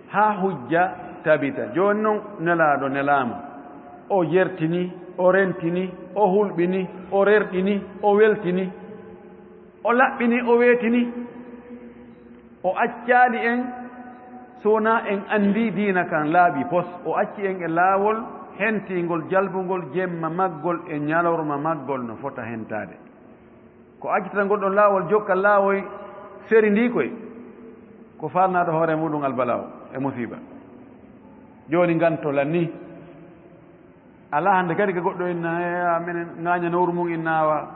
Haa hujja tabita. Jooni non Nelaaɗo nelaama. O jertini, o rentini, o hulɓini, o rerɗini, o weltini, o laɓɓini, o weetini. O accaali en, so wonaa en anndii diina kan laaɓi pos. O acci en e laawol hentiingol, jalbungol jemma maggol e ñalorma maggol no fota hentaade. Ko accitata ngol ɗon laawol, jokka laawoy seri ndii koy, ko faalnaaɗo hoore muɗum albalaawo e musiiba. Jooni nganto lanni. Alaa hannde kadi ka goɗɗo inna, "Eh, a menen ŋaaña nowru mum inna awa.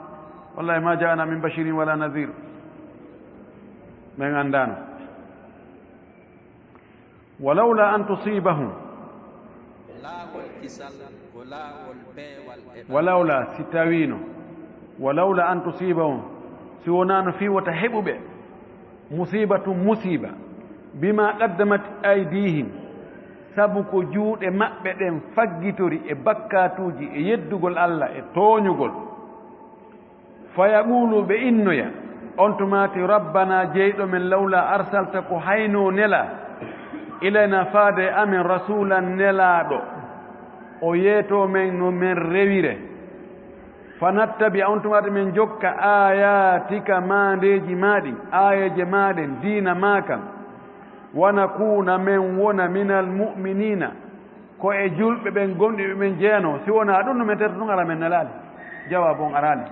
Wallahi ma ja'ana min bashirin wala nadhir." Men anndaano. Walawla an tusibahum. Laawol kisal ko laawol peewal e ɓandu. Walawla, si tawiino. Walawla an tusibahum. Si wonaano fii wota heɓuɓe. Musibatun musiba. Bima qaddamat aydihim. Sabu ko juuɗe maɓɓe ɗen faggitori e bakkaatuuji e yeddugol Alla e tooñugol. Fa yaqulu, ɓe innoya, on tumaati, "Rabbana, jeyɗo men, lawla arsalta, ko hayno nela, ilayna, faade e amen, rasulan, nelaaɗo, o yeeto men no men rewire. Fa nattabi, on tumaati men jokka, ayatika, maandeeji maa ɗin, aayeeje maa ɗen, diina maa kan, wa nakuna, men wona, minal mu'minina." Ko e julɓe ɓen gomɗinɓe ɓen jeyanoo, si wonaa ɗum no men terto ɗum, ara men nelaali. Jawaabu on araali.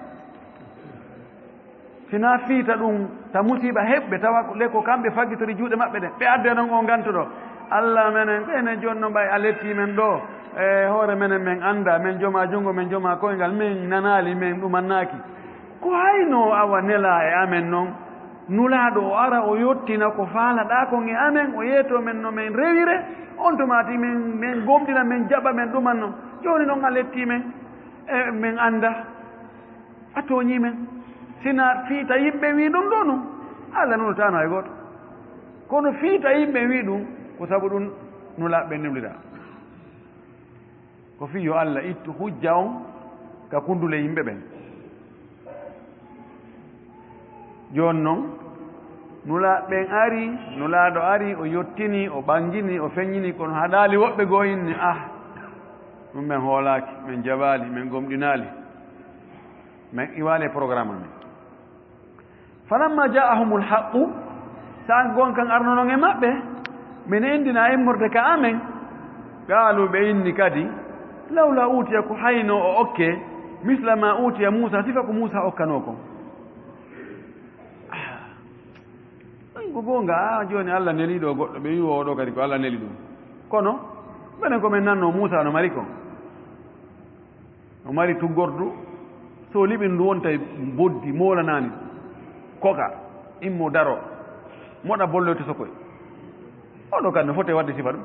Si naa fiita ɗum, ta musiiba heɓɓe, tawa le ko kamɓe faggitori juuɗe maɓɓe ɗen. Ɓe addee non o ngantuɗo. Alla menen, ko enen jooni no ɓay a lettii men ɗoo. E hoore menen men anndaa, men jomaa junngo, men jomaa koyngal, men nanaali, men ɗumannaaki. Ko hayno awa nelaa e amen non, Nulaaɗo o ara o yottina ko faalaɗaa kon e amen, o yeetoo men no men rewire, on tumaati men, men gomɗina, men jaɓa, men ɗumanno. Jooni non a lettii men, e men annda, a tooñii men. Sina fii ta yimɓe wii ɗum ɗoo nun, Alla nultaano hay gooto. Kono fii ta yimɓe wii ɗum, ko sabu ɗum Nulaaɓe ɓen nulira. Ko fii yo Alla ittu hujja on ka kundule yimɓe ɓen. Jooni noon, Nulaaɓe ɓeen ari, Nulaaɗo ari, o yottinii, o ɓanginii, o feññinii, kono haɗaali woɓɓe goo inni, ah, ɗum men hoolaaki, men jaɓaali, men gomɗinaali, men iwaali e programme amen. Falamma jaa'ahumul haqqu, so goonka kan arnono e maɓɓe, men enndina immorde ka amen, qaalu, ɓe inni kadi, lawla uutiya, ko hayno o okke, misla ma uutiya Muusa, sifa ko Muusa okkanoo kon. Ah, ɗum ko goonga, ah, jooni Allah nelii ɗoo goɗɗo, ɓe wi'i oo ɗoo kadi ko Allah neli ɗum. Kono, menen ko men nannoo Muusa no mari kon. O mari tuggordu, so liɓin ndu wonta e boddi, moolanaani, koka, immo daro, moɗa bolloy to sokoy. Oo ɗoo kadi no foti waɗde sifa ɗum.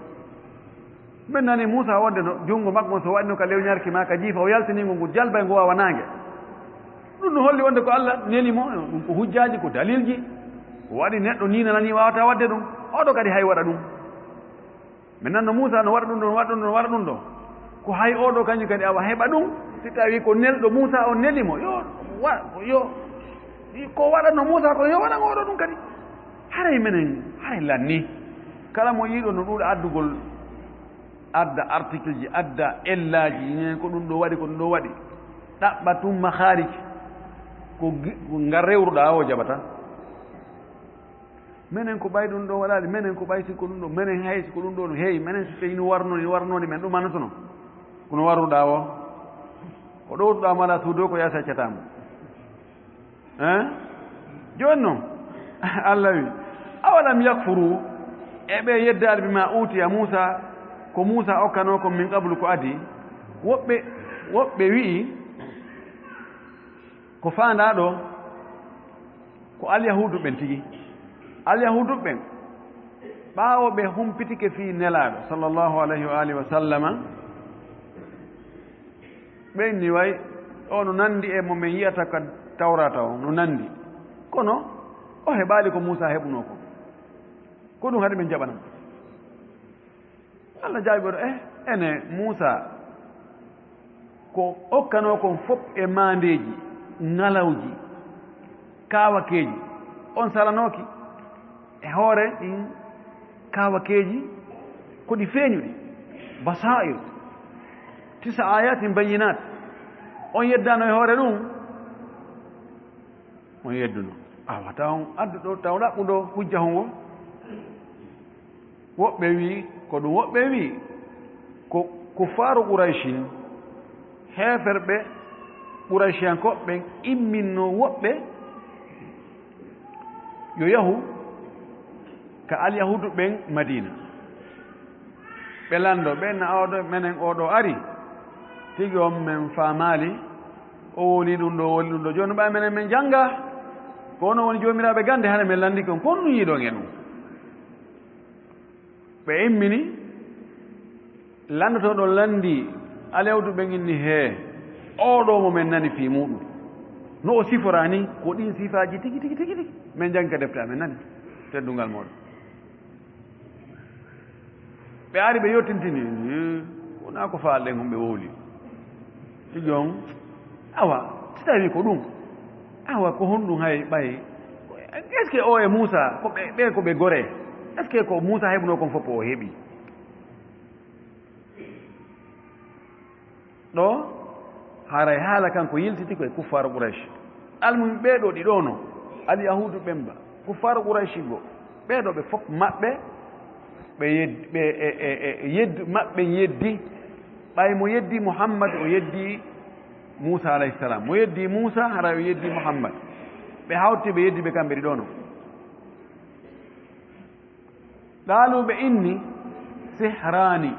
Men nani Muusa wonde no junngo makko ngon so waɗino ka lewñarki maa ka jiifa, o yaltini ngu, ngu jalba e ngu waawa naange. Ɗum no holli wonde ko Allah neli mo, ɗum ko hujjaaji, ko dalilji, ko waɗi neɗɗo nii nananii waawataa waɗde ɗum. Oo ɗoo kadi hay waɗa ɗum. Men nanno Muusa no waɗa ɗum ɗoo, no waɗa ɗum ɗoo, no waɗa ɗum ɗoo. Ko hay oo ɗoo kañum kadi awa heɓa ɗum, si tawii ko nelɗo Muusa on neli mo, yo wa-, yo, ko waɗanno Muusa ko yo waɗan oo ɗoo ɗum kadi. Haray menen, haray lannii. Kala mo yiiɗo no ɗuuɗa addugol, adda article ji, adda ellaaji, ne ko ɗum ɗoo waɗi, ko ɗum ɗoo waɗi. Ɗaɓɓa tun makhaarij, ko gi-, ko ngal rewruɗaa o jaɓata. Menen ko ɓay ɗum ɗoo waɗaali, menen ko ɓay si ko ɗum ɗoo, menen hay si ko ɗum ɗoo no heewi, menen si tawii no warnoni, warnoni men ɗum annotono. Kono warruɗaa o, ko ɗowtuɗaa mo alaa suudu o, ko yaasi accataa mo. Hein? Jooni noon, Allah wi, awalam yakfuru, e ɓe yeddaali bima utiya Muusa, ko Muusa okkanoo kon min qablu ko adii, woɓɓe, woɓɓe wi'i, ko faandaa ɗoo, ko Alyahuudu ɓen tigi. Alyahuudu ɓen, ɓaawo ɓe humpitike fii Nelaaɗo, sallallahu alayhi wa alihi wa sallama, ɓe inni way, o no nanndi e mo men yi'ata ka Tawraata o, no nanndi. Kono, o heɓaali ko Muusaa heɓunoo kon. Ko ɗum haɗi men jaɓana mo. Allah jaabi ɓe ɗo, eh, ene Muusaa, ko okkanoo kon fof e maandeeji, ŋalawji, kaawakeeji, on salanooki e hoore ɗin kaawakeeji, ko ɗi feeñuɗi, basaa'ir, tisa ayatin bayyinaat, on yeddaano e hoore ɗum? On yedduno. Awa, taw addu ɗo, taw ɗaɓɓu ɗo hujja hon wo. Woɓɓe wi, ko ɗum woɓɓe wi, ko kuffaaru Qurayshin, heeferɓe Qurayshiyankooɓe ɓen imminno woɓɓe yo yahu ka Alyahuudu ɓen Madiina. Ɓe lanndo, ɓe na oɗo, menen oɗo ari, tigi on men faamaali, o woni ɗum ɗo, woni ɗum ɗo. Jooni ɓay menen men jannga, ko onon woni joomiraaɓe gannde, hara men lanndike on, ko honɗum yiɗon e ɗum? Ɓe immini, lanndotooɗo lanndi, Alyahuudu ɓen inni, hee, oɗo mo men nani fii muuɗum, no o siforaa ni, ko ɗin sifaaji tigi, tigi, tigi, tigi. Men janngi ka defte amen nani, teddungal mooɗon. Ɓe ari ɓe yottintini, eh, wonaa ko faalɗen on ɓe wowli. Tigi on, awa, si tawii ko ɗum, awa, ko honɗum hay ɓay? Est-ce que o e Muusaa, ko ɓe, ɓe ko ɓe goree? Est-ce que ko Muusaa heɓunoo kon fof o heɓi? Ɗo, haray haala kan ko yiltiti ko e kuffaaru Quraysh. Almuhim, ɓee ɗoo ɗiɗo no, Alyahuudu ɓen ba, kuffaaru Quraysh go, ɓee ɗoo ɓe fof maɓɓe, ɓe yed-, ɓe, e, e, e, yeddu maɓɓe yeddi, ɓay mo yeddi Muhammad, o yeddi Muusaa alayhi salaam. Mo yeddi Muusaa, haray o yeddi Muhammad. Ɓe hawti, ɓe yeddi ɓe kamɓe ɗiɗo no. Qaalu, ɓe inni, sihraani.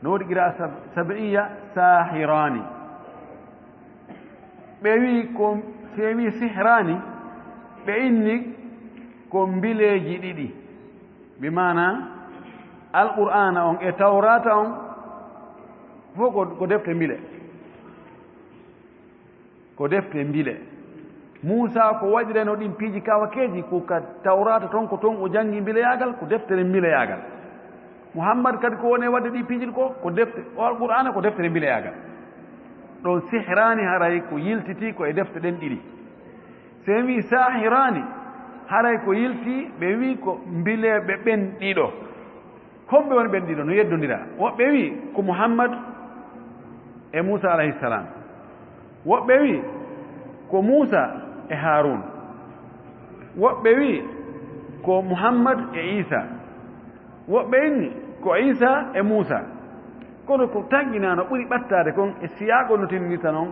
No woodi qira'a sab-, sab'iyya, saahiraani. Ɓe wi'i ko, si ɓe wi'i sihraani, ɓe inni ko mbileeji ɗiɗi. Bi maana, Alqur'aana on e Tawraata on, fof ko, ko defte mbile. Ko defte mbile. Muusaa ko waɗirayno ɗin piiji kaawakeeji, ko ka Tawraata ton, ko ton o janngi mbileyaagal, ko deftere mbileyaagal. Muhammad kadi ko woni e waɗde ɗi piiji ko, ko defte, o Alqur'aana ko deftere mbileyaagal. Ɗon sihraani haray ko yiltitii ko e defte ɗen ɗiɗi. So en wii saahiraani, haray ko yiltii, ɓe wii ko mbileeɓe ɓen ɗiɗo. Homɓe woni ɓen ɗiɗo? No yeddondira. Woɓɓe wii ko Muhammad e Muusa alayhi salam. Woɓɓe wii ko Muusa e Haaruun. Woɓɓe wii ko Muhammad e Iisa. Woɓɓe inni ko Iisa e Muusa. Kono ko tanƴinaa no ɓuri ɓattaade kon e siyaaqo no tindinta non,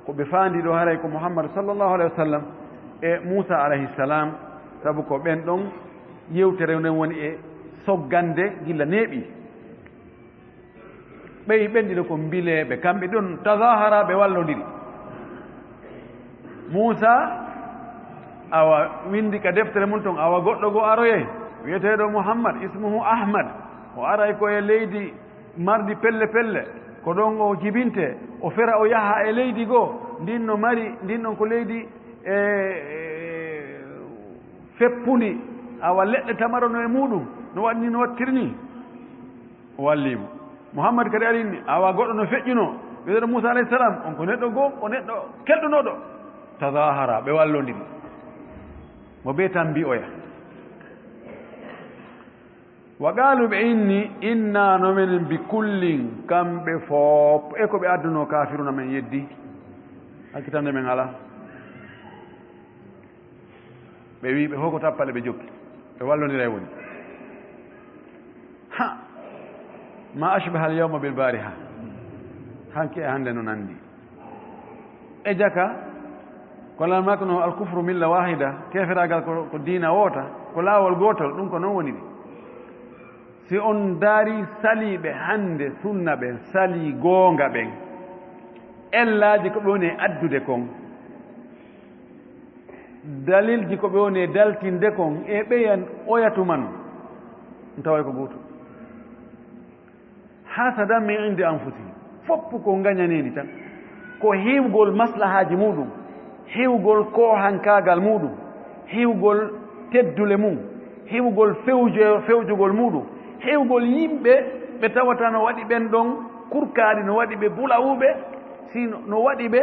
ko ɓe faandi ɗo haray ko Muhammad sallallahu alayhi wa sallam e Muusa alayhi salam, sabu ko ɓen ɗon yewtere nden woni e soggande gilla neeɓi. Ɓeyi ɓen ɗiɗo ko mbileeɓe, kamɓe ɗon tazahara, ɓe wallondiri. Muusa, awa, windi ka deftere mum ton, awa, goɗɗo goo aroyay, wi'eteeɗo Muhammad, ismuhu Ahmad, o aray ko e leydi mardi pelle pelle, ko ɗon o jibinte, o fera o yaha e leydi goo, ndin no mari, ndin ɗon ko leydi, e, e, feppundi, awa, leɗɗe tamaro no e muɗum, no waɗni, no wattiri ni. O wallii mo. Muhammad kadi ari inni, awa, goɗɗo no feƴƴunoo, wi'eteeɗo Muusa alayhi salam, on ko neɗɗo goo, o neɗɗo kelɗunooɗo. Tazahara, ɓe wallondiri. Mo bee tambi oya. Wa qaalu, ɓe inni, inna, no menen, bi kullin, kamɓe fof, e ko ɓe addunoo, kaafiruna, men yeddi. Hakkitande men alaa. Ɓe wii ɓe hoko tappale ɓe jokki, ɓe wallondiray woni. Ha! Ma ashbaha al-yawma bil bariha. Hanki e hannde no nanndi. E jaka, ko lanmakno al-kufru milla wahida, keferaagal ko, ko diina woota, ko laawol gootol, ɗum ko non woni ɗi. Si on ndaari saliiɓe hannde sunna ɓen, salii goonga ɓen, ellaaji ko ɓe woni e addude kon, dalilji ko ɓe woni e daltinde kon e ɓeya oya tuman, ɗum taway ko gootum. Hasadan min indi anfusihim. Foppu ko ngañaneeni tan. Ko hiwgol maslahaaji muɗum, hiwgol koohankaagal muɗum, hiwgol teddule mum, hiwgol fewje-, fewjugol muɗum, hiwgol yimɓe ɓe tawata no waɗi ɓen ɗon kurkaaɗi, no waɗi ɓe bulawuɓe, si no, no waɗi ɓe,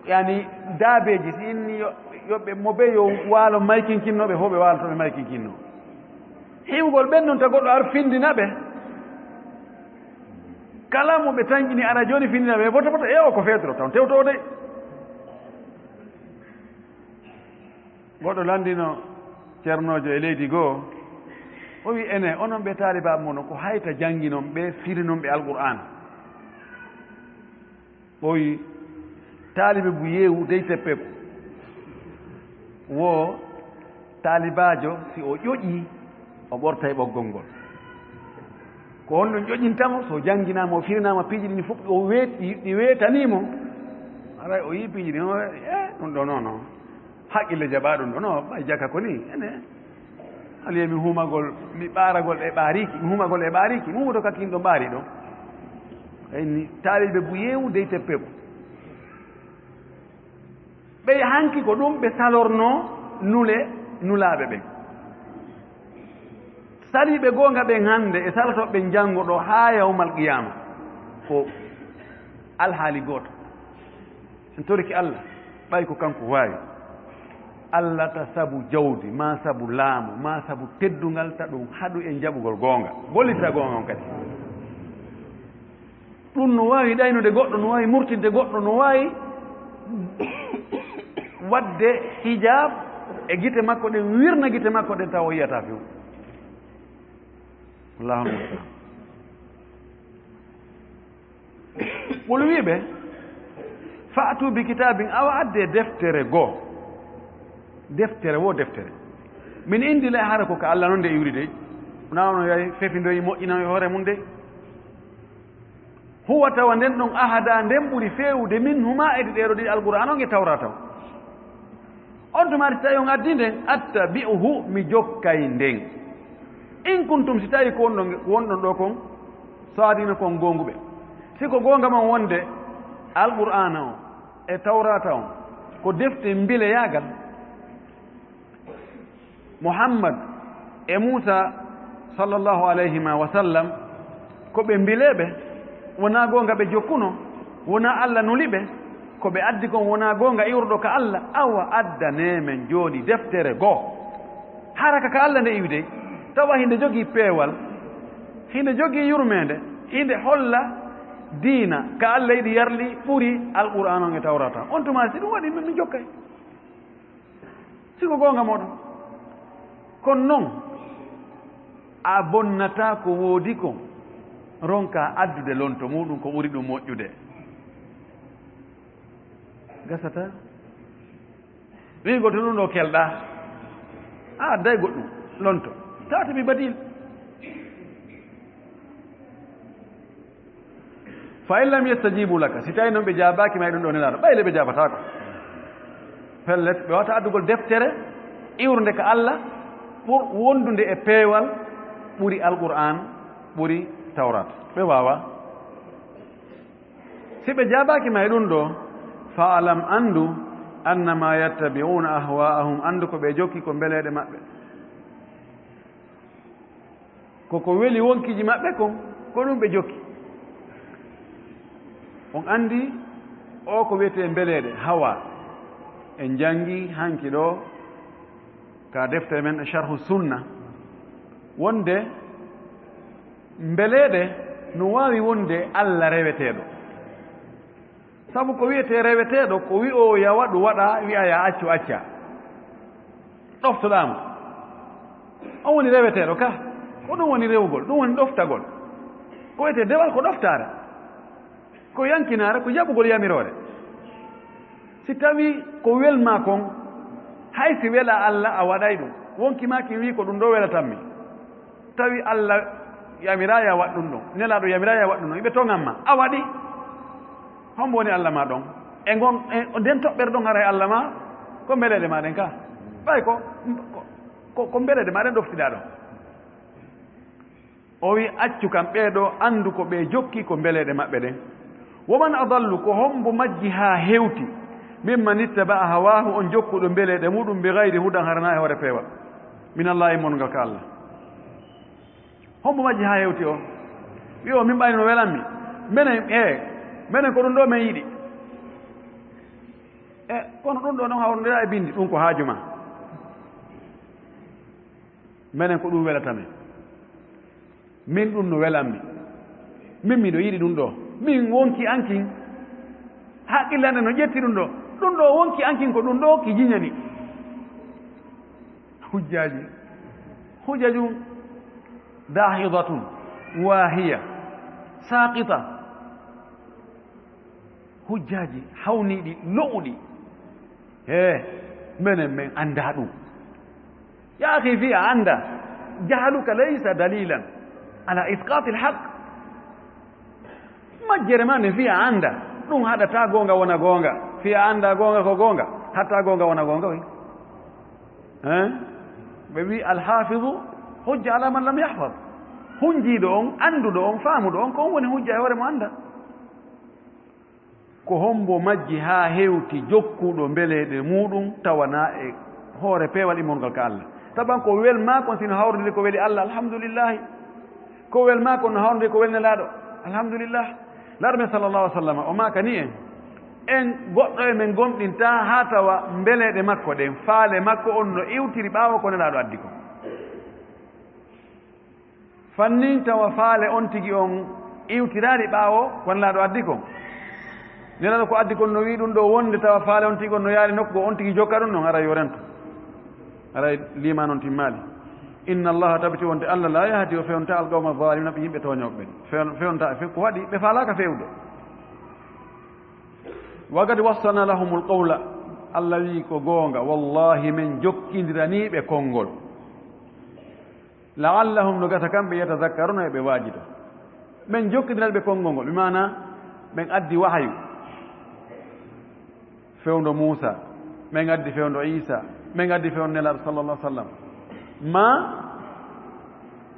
yani, daabeeji, si inni yo, yo ɓe, mo ɓe yo waalo maykinkinnooɓe, fof ɓe waaloto ɓe maykinkinnoo. Hiwgol ɓen non ta goɗɗo ar findina ɓe. Kala mo ɓe tanƴini ara jooni findina ɓe, boto boto, e o ko feetoro tan, tewto o dey. Goɗɗo lanndino ceernoojo e leydi goo, o wi, ene, onon ɓe taalibaaɓe mon, ko hayta jannginon ɓe, firinon ɓe Alqur'aan? Ɓooyi taalibe bu yeewu dey teppeeku. Wo taalibaajo, si o ƴoƴii, o ɓortay ɓoggol ngol. Ko honɗum ƴoƴinta mo? So jannginaama, o firinaama piiji ɗin fof, o weet-, ɗi, ɗi weetanii mo. Haray o yii piiji ɗin, o, e, ɗum ɗo noon, o haqqille jaɓaa ɗum ɗo, no, ɓay jaka ko ni, ene. Aliye mi humagol, mi ɓaaragol e ɓaariki, mi humagol e ɓaariki, mi humoto ka kinɗo ɓaari ɗo. Ɓay ni, taalibe bu yeewu dey teppeeku. Ɓey hanki ko ɗum ɓe salornoo nule, nulaaɓe ɓen. Saliiɓe goonga ɓen hannde e salotooɓe ɓen janngo ɗo haa yawmal qiyaama. Ko alhaali gooto. En torike Allah, ɓay ko kanko waawi. Allah ta sabu jawdi, maa sabu laamu, maa sabu teddungal, ta ɗum haɗu en jaɓugol goonga. Gollitira goonga on kadi. Ɗum no waawi ɗaynude goɗɗo, no waawi murtinde goɗɗo, no waawi waɗde hijab e gite makko ɗen, wirna gite makko ɗen, tawa o yiyata few. Allahu akbar. Wolu wiiɓe, fa'tu bi kitabin, awa adde deftere goo. Deftere wo deftere. Min indi la, hara ko ka Allah non de iwri de. Na ono yayi fefindoyi moƴƴina e hoore mum de. Huwa, tawa nden ɗon, ahada, nden ɓuri feewude, min huma, e ɗi ɗeeɗo ɗiɗi, Alqur'aan on e Tawraata on. On tuma, si tawi on addi nden, attabi'uhu, mi jokkay nden. In kuntum, si tawi ko wonɗon, wonɗon ɗo kon, saadiqina, kon goonguɓe. Si ko goonga mon wonde Alqur'aana on e Tawraata on ko defte mbileyaagal, Muhammad e Muusa sallallahu alayhima wa sallam ko ɓe mbileeɓe, wonaa goonga ɓe jokkuno, wonaa Allah nuli ɓe. Ko ɓe addi kon wonaa goonga iwruɗo ka Alla, awa addanee men jooni deftere goo. Hara ka ka Alla nde iwi dey, tawa hinde jogii peewal, hinde jogii yurmeende, hinde holla diina ka Alla yiɗi yarli ɓuri Alqur'aana on e Tawraata. On tuma si ɗum waɗi, min mi jokkay. Si ko goonga mooɗon. Kono non, a bonnataa ko woodi kon, ronkaa addude lonto muuɗum ko ɓuri ɗum moƴƴude. Gasata. Wi'ugol to ɗum ɗo kelɗaa, a adday goɗɗum, lonto. Taata mi badil. Fa in lam yastajibu laka, si tawi non ɓe jaabaaki ma e ɗum ɗo nelaaɗo, ɓay le ɓe jaabataako. Pellet, ɓe wata addugol deftere iwrunde ka Alla, ɓur wondude e peewal ɓuri Alqur'aan, ɓuri Tawraat. Ɓe waawa. Si ɓe jaabaaki ma e ɗum ɗo, fa alam, anndu, annama yattabi'una ahwa'ahum, anndu ko ɓe jokki ko mbeleeɗe maɓɓe. Ko ko weli wonkiiji maɓɓe kon, ko ɗum ɓe jokki. On anndi o ko wiyetee mbeleeɗe, hawa. En janngi hanki ɗo ka deftere men Sharhu Sunna, wonde mbeleeɗe no waawi wonde Alla reweteeɗo. Sabu ko wiyetee reweteeɗo, ko wi'oowo ya waɗu waɗa, wi'a ya accu acca. Ɗoftoɗaa mo. On woni reweteeɗo ka. Ko ɗum woni rewugol, ɗum woni ɗoftagol. Ko wiyetee dewal ko ɗoftaare. Ko yankinaare, ko jaɓugol yamiroore. Si tawi ko welmaa kon, hay si welaa Alla, a waɗay ɗum. Wonki maa ki wi'i ko ɗum ɗo welatammi. Tawi Alla yamiraa ya waɗ ɗum ɗon, Nelaaɗo yamiraa ya waɗ ɗum ɗon, iɓe toŋan ma, a waɗi. Hombo woni Alla ma ɗon? E ngon, e nden toɓɓere ɗon haray Alla ma, ko mbeleeɗe ma ɗen ka. Ɓay ko, ko, ko, ko mbeleeɗe ma ɗen ɗoftiɗaa ɗon. O wi, accu kam ɓee ɗo, anndu ko ɓe jokki ko mbeleeɗe maɓɓe ɗen. Wa man adallu, ko hombo majji haa hewti, mimman ittaba'a hawaahu, on jokkuɗo mbeleeɗe muɗum, bi gayri hudan, harana e hoore peewal, min Allahi, mon ngal ka Alla. Hombo majji haa hewti o? Wi o, min ɓayri no welanmi. Menen, e, menen ko ɗum ɗo men yiɗi. E, kono ɗum ɗo non hawrondira e bindi, ɗum ko haaju ma. Menen ko ɗum welata men. Min ɗum no welanmi. Min miɗo yiɗi ɗum ɗo. Min wonki ankin. Haqqillande no ƴetti ɗum ɗo. Ɗum ɗo wonki ankin ko ɗum ɗo ki jiñani. Hujjaaji. Hujjaju dahidatun wahiya saqita. Hujjaaji hawniiɗi, lo'uɗi. He, menen men anndaa ɗum. Ya akhi, fii a anndaa, jahluka laysa dalilan ala isqatil haqq. Majjere ma nde fii a anndaa, ɗum haɗataa goonga wona goonga. Fii a anndaa goonga ko goonga, haɗataa goonga wona goonga, wi. Hein? Ɓe wi, "Alhafidu hujja ala man lam yahfad." Hunjiiɗo on, annduɗo on, faamuɗo on, ko on woni hujja e hoore mo anndaa. Ko hombo majji haa hewti jokkuɗo mbeleeɗe muuɗum tawanaa e hoore peewal immorgal ka Alla? Taban ko wel maa kon si no hawrondiri ko weli Alla, alhamdulillahi. Ko wel maa kon no hawrondiri ko weli Nelaaɗo, alhamdulillah. Laaɗo men sallallahu alaihi wasallam o maakani en, en goɗɗo e men gomɗintaa haa tawa mbeleeɗe makko ɗen, faale makko on no iwtiri ɓaawo ko Nelaaɗo addi kon. Fannin tawa faale on tigi on iwtiraali ɓaawo ko Nelaaɗo addi kon. Nelaaɗo ko addi kon no wi'i ɗum ɗo wonde tawa faale on tigi on no yaali nokku goo, on tigi jokka ɗum ɗon, haray yo rento. Haray liimaan on timmaali. Inna Allaha, tabiti wonde Alla, la yahdi, o fewnta, al qawma zalimina, ɓe yimɓe tooñooɓe ɓen. Fewn-, fewnta, fe-, ko waɗi ɓe faalaaka fewde. Wa qad wassalna lahumul qawla, Alla wi'i ko goonga, wallahi men jokkindiranii ɓe konngol. La'allahum, no gasa kamɓe, yatazakkaruna, ɓe waajida. Men jokkidinal ɓe konngol ngol, bi maana men addi wahayu. Fewndo Muusa, men addi fewndo Iisa, men addi fewndo Nelaaɗo sallallahu alaihi wasallam. Ma,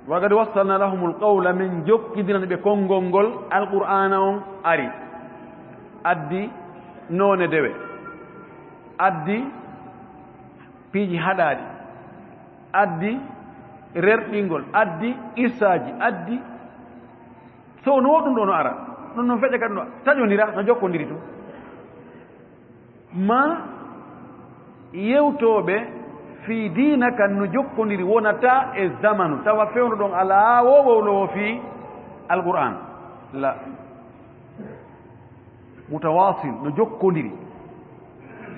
wa qad wassalna lahumul qawla, men jokkidinani ɓe konngol ngol, Alqur'aana on ari, addi noone dewe, addi piiji haɗaaɗi, addi rerɗingol, addi qissaaji, addi, so no ɗum ɗo no ara, ɗum no feƴƴa kadi no taƴondira, no jokkondiri tun. Ma yewtooɓe fii diina kan no jokkondiri wonata e zamanu, tawa fewndo ɗon alaa wo wowlowo fii Alqur'aan. La. Mutawaasil, no jokkondiri.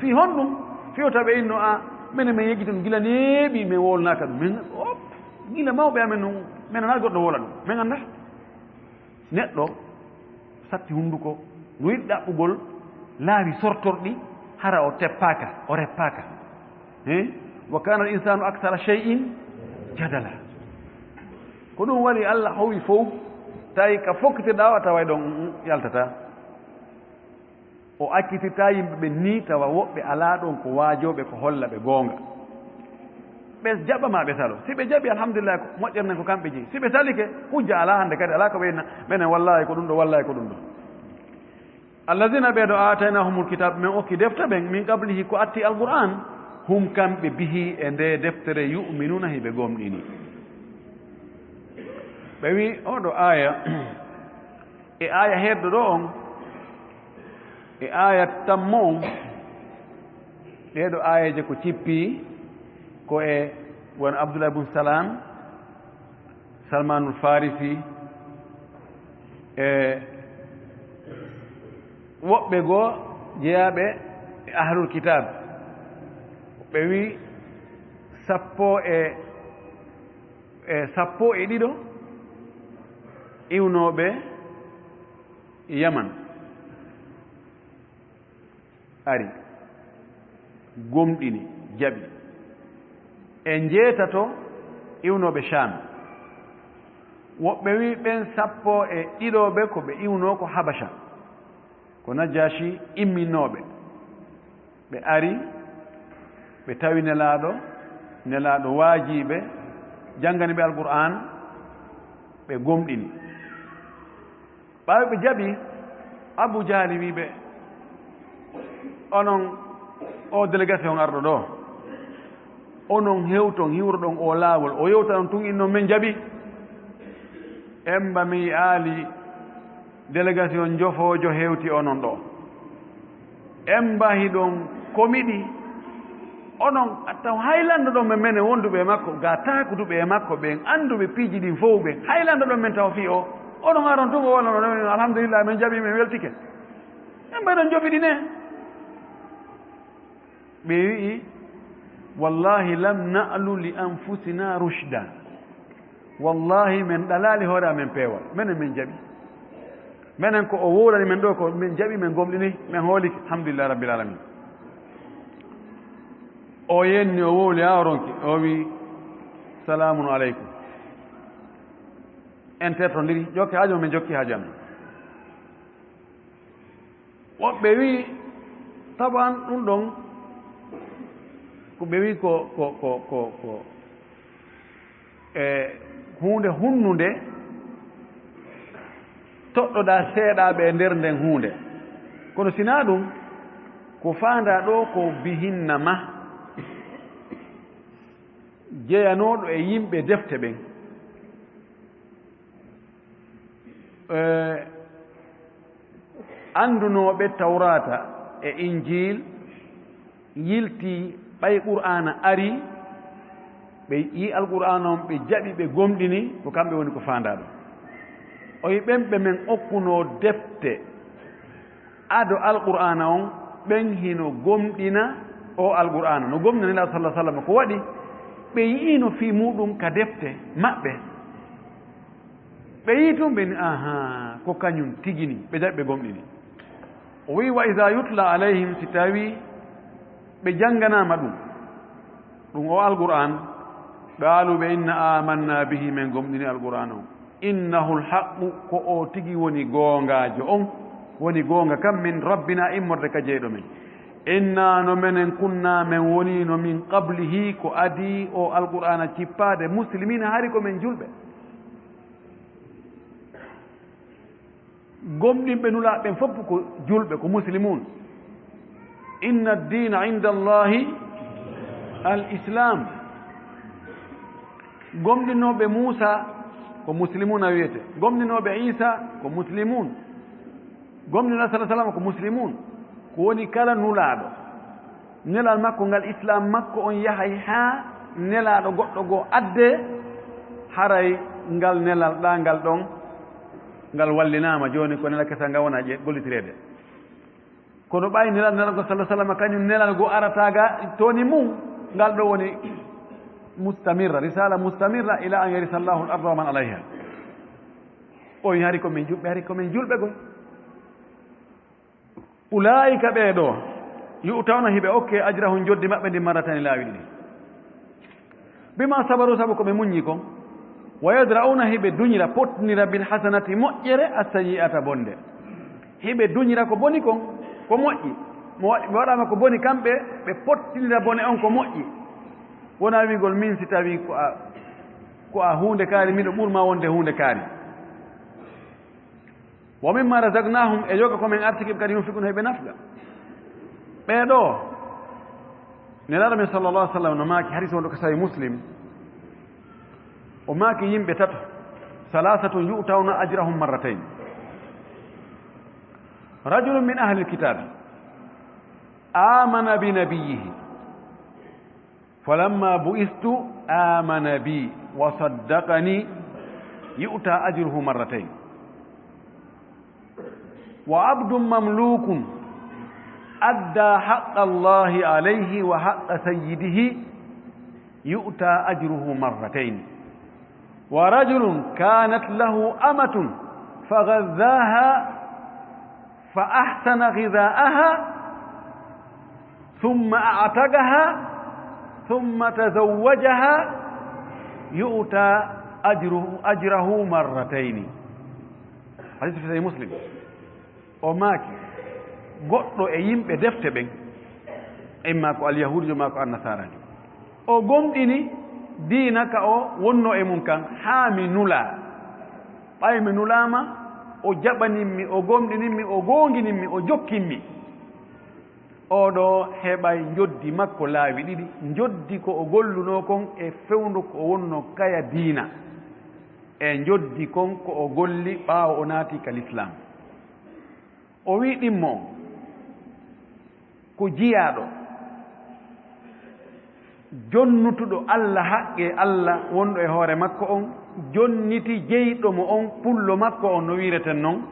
Fii honɗum? Fewta ɓe inno a, menen men yejjiti ɗum gila neeɓi, men wowlanaaka ɗum. Men, op, gila mawɓe amen non, men anaa goɗɗo wowla ɗum. Men anndaa. Neɗɗo satti hunnduko, no yiɗi ɗaɓɓugol laawi sortorɗi, hara o teppaaka, o reppaaka. He? Wa kana al-insanu akthara shay'in jadala. Ko ɗum waɗi Allah howi fow, tawi ka fokkitirɗaa o, a taway ɗon, mm, mm, yaltataa. O accitirtaa yimɓe ɓen nii, tawa woɓɓe alaa ɗon ko waajooɓe, ko holla ɓe goonga. Ɓe jaɓa maa ɓe salo. Si ɓe jaɓi, alhamdulillah, ko moƴƴere nden ko kamɓe jeyi. Si ɓe salike, hujja alaa hannde kadi, alaa ko ɓe inna, menen wallaahi ko ɗum ɗo, wallaahi ko ɗum ɗo. Allazina ɓee ɗo aataynahumul kitaab, men okki defte ɓen, min qablihi, ko atti Alqur'aan, hum kamɓe bihi, e nde deftere, yu'minuuna, hiɓe gomɗini. Ɓe wi, oo ɗo aaya, e aaya heddo ɗo on, e aaya tammo on, ɗee ɗo aayeeje ko cippi, ko e won Abdullah ibn Salam, Salmanul Farisi, e woɓɓe goo jeyaaɓe e ahlul kitaab. Ɓe wi sappo e, e sappo e ɗiɗo iwnooɓe Yaman. Ari, gomɗini, jaɓi. E njeetato iwnooɓe Shaam. Woɓɓe wi'i ɓen sappo e ɗiɗo ɓe ko ɓe iwnoo ko Habasha, ko Najaashi imminooɓe. Ɓe ari, ɓe tawi Nelaaɗo, Nelaaɗo waajii ɓe, janngani ɓe Alqur'aan, ɓe gomɗini. Ɓaawo ɓe jaɓi, Abu Jahali wi'i ɓe, "Onon, o délégation arɗo ɗo, onon hewton hiwroɗon o laawol, o yewta on tun innon men jaɓi. Emba mi yi'aali délégation njofoojo hewti onon ɗo. Emba hiɗon komiɗi, onon a taw haylandoɗon men, menen wonduɓe e makko, ga taakuduɓe e makko ɓen, anduɓe piiji ɗin fow ɓen, haylandoɗon men taw fii o, onon aron tun o wala, onon, alhamdulillah, men jaɓi, men weltike. Emba hiɗon jofiɗi ne?" Ɓe wi'i, "Wallahi lam na'lu li anfusina rushda." Wallahi, men ɗalaali hoore amen peewal. Menen, men jaɓi. Menen, ko o wowlani men ɗo, ko men jaɓi, men gomɗini, men hoolike. Alhamdulillahi Rabbil Alamin. O yenni, o wowli, haa o ronki. O wi, "Salaamun aleykum." En tertondiri, jokki haajo, men jokki haajo amen. Woɓɓe wi'i, taban ɗum ɗon, ko ɓe wi'i ko, ko, ko, ko, ko, e huunde hunnunde, toɗɗoɗaa seeɗaaɓe e nder nden huunde. Kono sinaa ɗum, ko faandaa ɗo ko bihinna ma jeyanooɗo e yimɓe defte ɓen. Eh, anndunooɓe Tawraata e Injiil yiltii ɓay Qur'aana arii, ɓe yi'i Alqur'aana on, ɓe jaɓi, ɓe gomɗini, ko kamɓe woni ko faandaaɗo. O wi'i ɓen ɓe men okkunoo defte ado Alqur'aana on, ɓen hino gomɗina o Alqur'aana. No gomɗina Nelaaɗo sallallahu alaihi wasallam, ko waɗi ɓe yi'ino fii muuɗum ka defte maɓɓe. Ɓe yi'i tun, ɓe ni, "Ahaa, ko kañun tigi ni." Ɓe jaɓi, ɓe gomɗini. O wi'i, "Wa iza yutla alayhim," si tawi ɓe jannganaama ɗum, ɗum o Alqur'aan, "qaalu," ɓe inna, "amanna bihi," men gomɗini Alqur'aan on. "Innahu lhaqqu," ko o tigi woni goongaajo on, woni goonga kan, "min rabbina," immorde ka jeyɗo men. "Inna," no menen, "kunna," men woniino, "min qablihi," ko adii o Alqur'aana cippaade, "muslimina," hari ko men julɓe. Gomɗinɓe Nulaaɓe ɓen fof ko julɓe, ko muslimuun. "Inna ad-diina inda Allahi al-Islam." Gomɗinooɓe Muusa ko muslimuun a wiyete. Gomɗinooɓe Iisa ko muslimuun. Gomɗinooɓe sala salama ko muslimuun. Ko woni kala Nulaaɗo. Nelal makko ngal, Islaam makko on, yahay haa nelaaɗo goɗɗo goo addee, haray ngal nelal ɗaa ngal ɗon, ngal wallinaama. Jooni ko nelal kesal ngal wona ƴe-, gollitireede. Kono ɓay nelal, nelal ko sallallahu alaihi wasallam, kañum nelal goo arata ga tooni mum, ngal ɗoo woni mustamirra, risala mustamirra ila an yarisa Allahu al-arda wa man alayha. O wi hari ko min juɓɓe, hari ko min julɓe goo. Ulaa'ika ɓee ɗoo, yu'tawna hiɓe okke ajrahum njoddi maɓɓe ndin marratayni laawi ɗiɗi. Bima sabaru sabu ko ɓe muññi kon. Wa yadra'una hiɓe duñira, pottinira bil hasanati moƴƴere, as-sayyi'ata bonde. Hiɓe duñira ko boni kon, ko moƴƴi. Mo waɗi, ɓe waɗaama ko boni kamɓe, ɓe pottinira bone on ko moƴƴi. Wona wi'gol min si tawi ko a, ko a huunde kaari, miɗo ɓurma wonde huunde kaari. Wa mimma razaqnahum, e yoga ko min artiki ɓe kadi, yunfiquna hiɓe nafga. Ɓee ɗoo, Nelaaɗo men sallallahu alaihi wasallam no maaki, hadis wonɗo ko Sahih Muslim, o maaki yimɓe tato, salasatun yu'tawna ajrahum marratayn. Rajulun min ahlil kitabi amana bi nabiyyihi. Falamma bu'istu amana bi wa saddaqani yu'ta ajruhu marratayn. Wa abdun mamlukun adda haqqa Allahi alayhi wa haqqa sayyidihi yu'ta ajruhu marratayn. Wa rajulun kanat lahu amatun faghazzaha fa ahsana ghizaaha thumma a'taqaha thumma tazawwajaha yu'ta ajru-, ajrahu marratayni. Hadis fi Sahih Muslim. O maaki, goɗɗo e yimɓe defte ɓen, imma ko alyahuudijo maa ko annasaarajo, o gomɗini diina ka o wonno e mum kan, haa mi nulaa. Ɓay mi nulaama, o jaɓanimmi, o gomɗinimmi, o goonginimmi, o jokkinmi. Oo ɗoo heɓay njoddi makko laawi ɗiɗi, njoddi ko o gollunoo kon e fewndo ko o wonno kaya diina, e njoddi kon ko o golli ɓaawo o naati ka lislaam. O wi'i ɗimmo on, ko jiyaaɗo, jonnutuɗo Alla haqqee Alla wonɗo e hoore makko on, jonniti jeyɗo mo on, pullo makko on no wi'ireten non,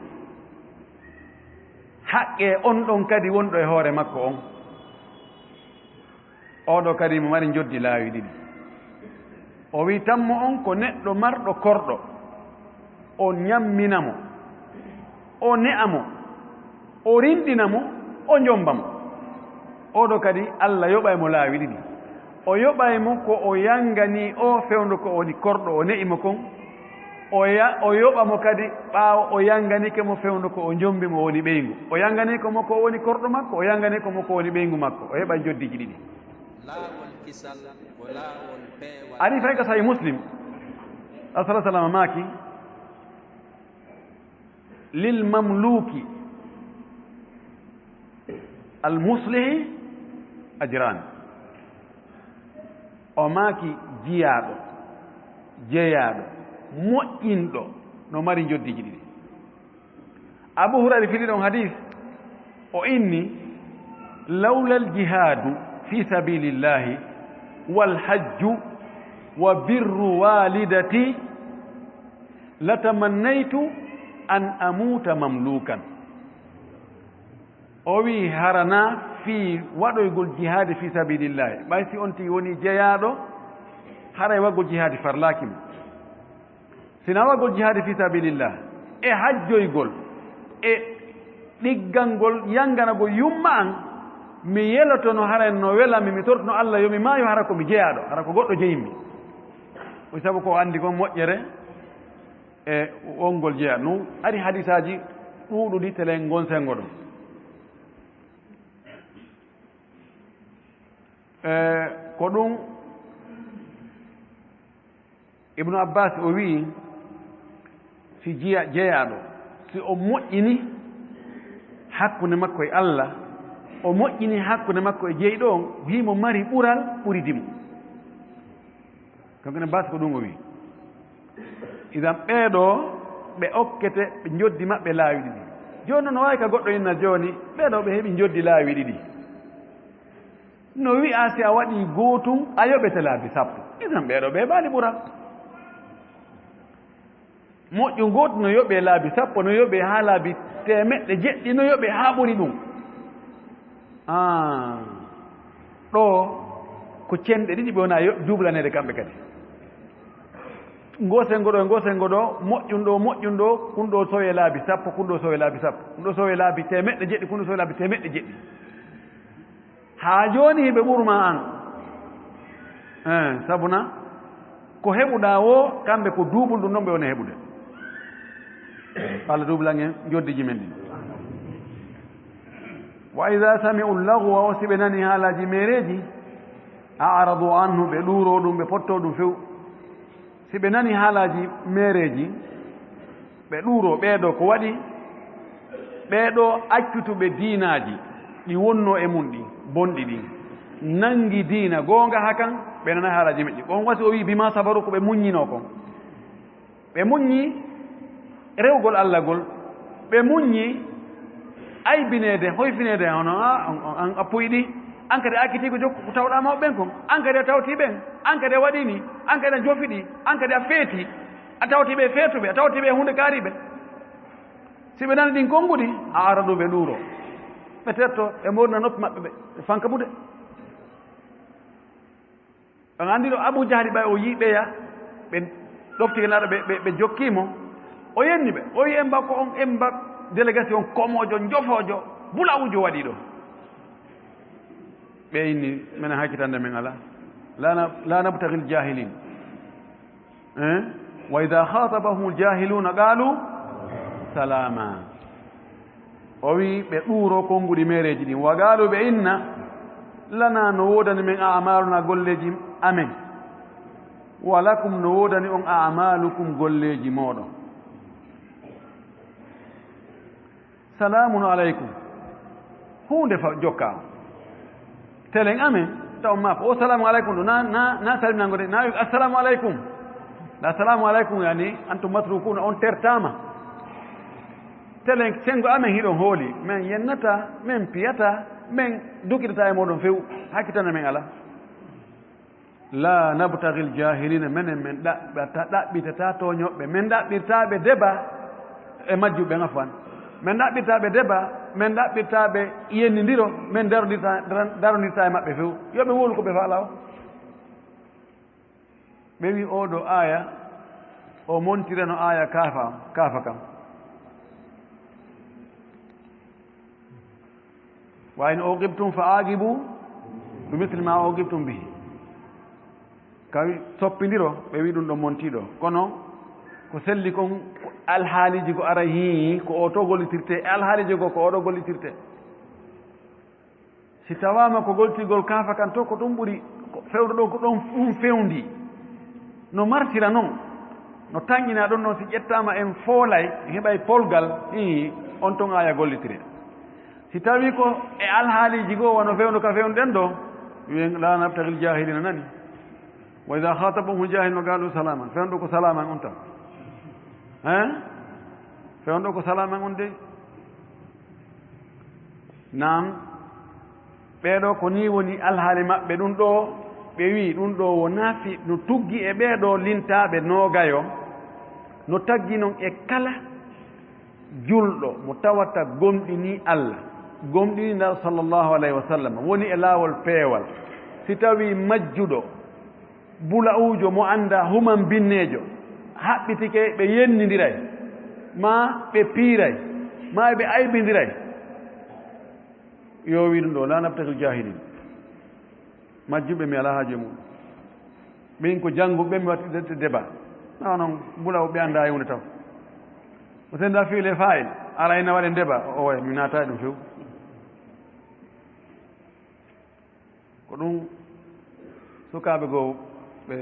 haqqee on ɗon kadi wonɗo e hoore makko on. Oo ɗoo kadi mo mari njoddi laawi ɗiɗi. O wi'i tammo on ko neɗɗo marɗo korɗo, o ñammina mo, o ne'a mo, o rinɗina mo, o jommba mo. Oo ɗoo kadi Alla yoɓay mo laawi ɗiɗi. O yoɓay mo ko o yanganii oo fewndo ko o woni korɗo, o ne'i mo kon. O ya-, o yoɓa mo kadi ɓaawo o yanganike mo fewndo ko o jommbi mo, o woni ɓeyngu. O yanganike mo ko o woni korɗo makko, o yanganike mo ko o woni ɓeyngu makko. O heɓay njoddiiji ɗiɗi. Laawol kisal ko laawol peewal. Ari fay ko Sahih Muslim. Sallallahu alaihi wasallam maaki, lil mamluki al muslihi ajran. O maaki, jiyaaɗo, jeyaaɗo, moƴƴinɗo no mari njoddiiji ɗiɗi. Abu Hurayra fili ɗon hadis, o inni, lawla al jihadu fi sabilillahi wal hajju wa birru walidati latamannaytu an amuta mamlukan. O wi'i, hara naa fii waɗoygol jihaadi fii sabilillahi, ɓay si on tigi woni jeyaaɗo, haray waɗgol jihaadi farlaaki mo. Si naa waɗgol jihaadi fii sabilillah, e hajjoygol, e ɗiggangol, yanganagol yumma an, mi yelotono, haray no welammi, mi tortuno Allah yo mi maayu, hara ko mi jeyaaɗo, hara ko goɗɗo jeyimmi. O sabu ko o anndi kon moƴƴere e wongol jeya. No ari hadisaaji ɗuuɗuɗi telen ngon sengo ɗon. E, ko ɗum Ibnu Abbas o wi'i, si jiya-, jeyaaɗo, si o moƴƴini hakkunde makko e Allah, o moƴƴini hakkunde makko e jeyɗo on, himo mari ɓural ɓuridi mo. Kanko ne Abbas ko ɗum o wi'i. Idan ɓee ɗoo ɓe okkete ɓe njoddi maɓɓe laawi ɗiɗi. Jooni non no waawi ka goɗɗo inna jooni, ɓee ɗoo ɓe heɓi njoddi laawi ɗiɗi. No wi'a si a waɗii gootum, a yoɓete laabi sappo. Isan ɓeeɗo ɓe baali ɓura. Moƴƴu gootu no yoɓee laabi sappo, no yoɓee haa laabi teemeɗɗe jeɗɗi, no yoɓee haa ɓuri ɗum. Ah, ɗo ko cenɗe ɗiɗi ɓe wona yo-, jublaneede kamɓe kadi. Ngo senngo ɗo, ngo senngo ɗo, moƴƴun ɗo, moƴƴun ɗo, kun ɗo sowe laabi sappo, kun ɗo sowe laabi sappo, kun ɗo sowe laabi teemeɗɗe jeɗɗi, kun ɗo sowe laabi teemeɗɗe jeɗɗi. Haa jooni hiɓe ɓurma an. Eh, sabu na ko heɓuɗaa wo, kamɓe ko duubul ɗum ɗon ɓe woni heɓude. Allah duubilan en njoddiji men ɗin. Wa ida sami'u lagwa, o si ɓe nani haalaaji meereeji, a'radu anhu, ɓe ɗuuro ɗum, ɓe potto ɗum few. Si ɓe nani haalaaji meereeji, ɓe ɗuuro, ɓeeɗo ko waɗi? Ɓeeɗo accutuɓe diinaaji ɗi wonnoo e mum ɗin, bonɗi ɗin, nanngi diina goonga hakan, ɓe nanay haalaaji meƴƴi. On wasi o wi'i, bima sabaru, ko ɓe muññinoo kon. Ɓe muññi rewgol Allah gol. Ɓe muññi aybineede, hoyfineede, hono, a, on, on, an a puyɗi, an kadi a akkitii ko jokku, ko tawɗaa mawɓe ɓen kon, an kadi a tawtii ɓen, an kadi a waɗii ni, an kadi a jofiɗi, an kadi a feeti, a tawtii ɓe feetuɓe, a tawtii ɓe huunde kaariiɓe. Si ɓe nani ɗin konguɗi, a aradu ɓe ɗuuro. Ɓe tetto, ɓe moorna noppi maɓɓe, ɓe, ɓe fanka buɗe. On anndi ɗo Abu Jahli ɓay o yi'i ɓeya, ɓe ɗofti naaɗo, ɓe, ɓe, ɓe jokkii mo. O yenni ɓe, o wi'i, "Emba ko on, emba délégation komoojo, njofoojo, bulawujo waɗi ɗo." Ɓe inni, "Menen hakkitande men alaa. La na-, la nabtaghil jahilin." Eh? "Wa idha khatabahumul jahiluna qalu salama." O wi'i ɓe ɗuuro konguɗi meereeji ɗin. "Wa qalu," ɓe inna, "lana," no woodani men, "a'maluna," golleeji amen. "Wa lakum," no woodani on, "a'malukum," golleeji mooɗon. "Salamun alaykum." Huunde fa jokka on. Telen amen, taw ma ko, "O salamu alaykum," ɗo na, na, na salminango de, na wi, "Assalamu alaykum." Na salamu alaykum yani, "Antum matrukuna," on tertama. Telen sengo amen hiɗon hooli, men yennata, men piyata, men dukidata e moɗon few, hakkitana men ala. "La nabtaghil jahilina," menen men ɗaɓɓata, ɗaɓɓitata tooñoɓɓe, men ɗaɓɓirta ɓe deba e majjuɓe, afwan. Men ɗaɓɓirta ɓe deba, men ɗaɓɓirta ɓe yennindiro, men darondirta, daron-, darondirta e maɓɓe few. Yo ɓe wowlu ko ɓe faala o. Ɓe wi oo ɗo aaya, o montirano aaya kaafa, kaafa kam. "Wa in uqibtum fa aqibu bi misli ma uqibtum bihi." Kawi soppindiro, ɓe wi ɗum ɗon montiɗo. Kono ko selli kon, ko alhaaliji ko ara hii, ko o to gollitirte, alhaaliji ko, ko o ɗo gollitirte. Si tawaama ko gollitirgol kaafa kan to, ko ɗum ɓuri, ko fewndo ɗon, ko ɗon ɗum fewndi. No martira non, no tanƴina ɗon non, si ƴettaama en foolay, en heɓay polgal, ii, on ton aaya gollitire. Si tawi ko e alhaaliiji goo wano fewndo ka fewndo ɗen ɗo, wiyen, "La nabtaghil jahilina," nani. "Wa idha khatabahumul jahiluna qalu salaman." Fewndo ko salaman on tan. Hein? Fewndo ko salaman on de. Naam, ɓee ɗoo ko nii woni alhaali maɓɓe ɗum ɗoo, ɓe wi'i ɗum ɗoo wonaa fi-, no tuggi e ɓee ɗoo lintaaɓe noogayo, no taggi non e kala julɗo mo tawata gomɗinii Allah, gomɗinii Nulaaɗo sallallahu alayhi wa sallam, woni e laawol peewal, si tawii majjuɗo, bula'uujo mo anndaa human binneejo, haɓɓitike, ɓe yennindiray, maa ɓe piiray, maa ɓe aybindiray. Yo wi ɗum ɗoo, "La nabtaghil jahilin." Majjuɓe mi alaa haaju e muɗum. Min ko jannguɓe mi waɗi de-, de-, débat. Non, non, bula'u ɓe anndaa e huunde taw. O sennda fi'il e faa'il, ara ina waɗen débat, o, o, mi naata e ɗum few. Ko ɗum sukaaɓe goo ɓe,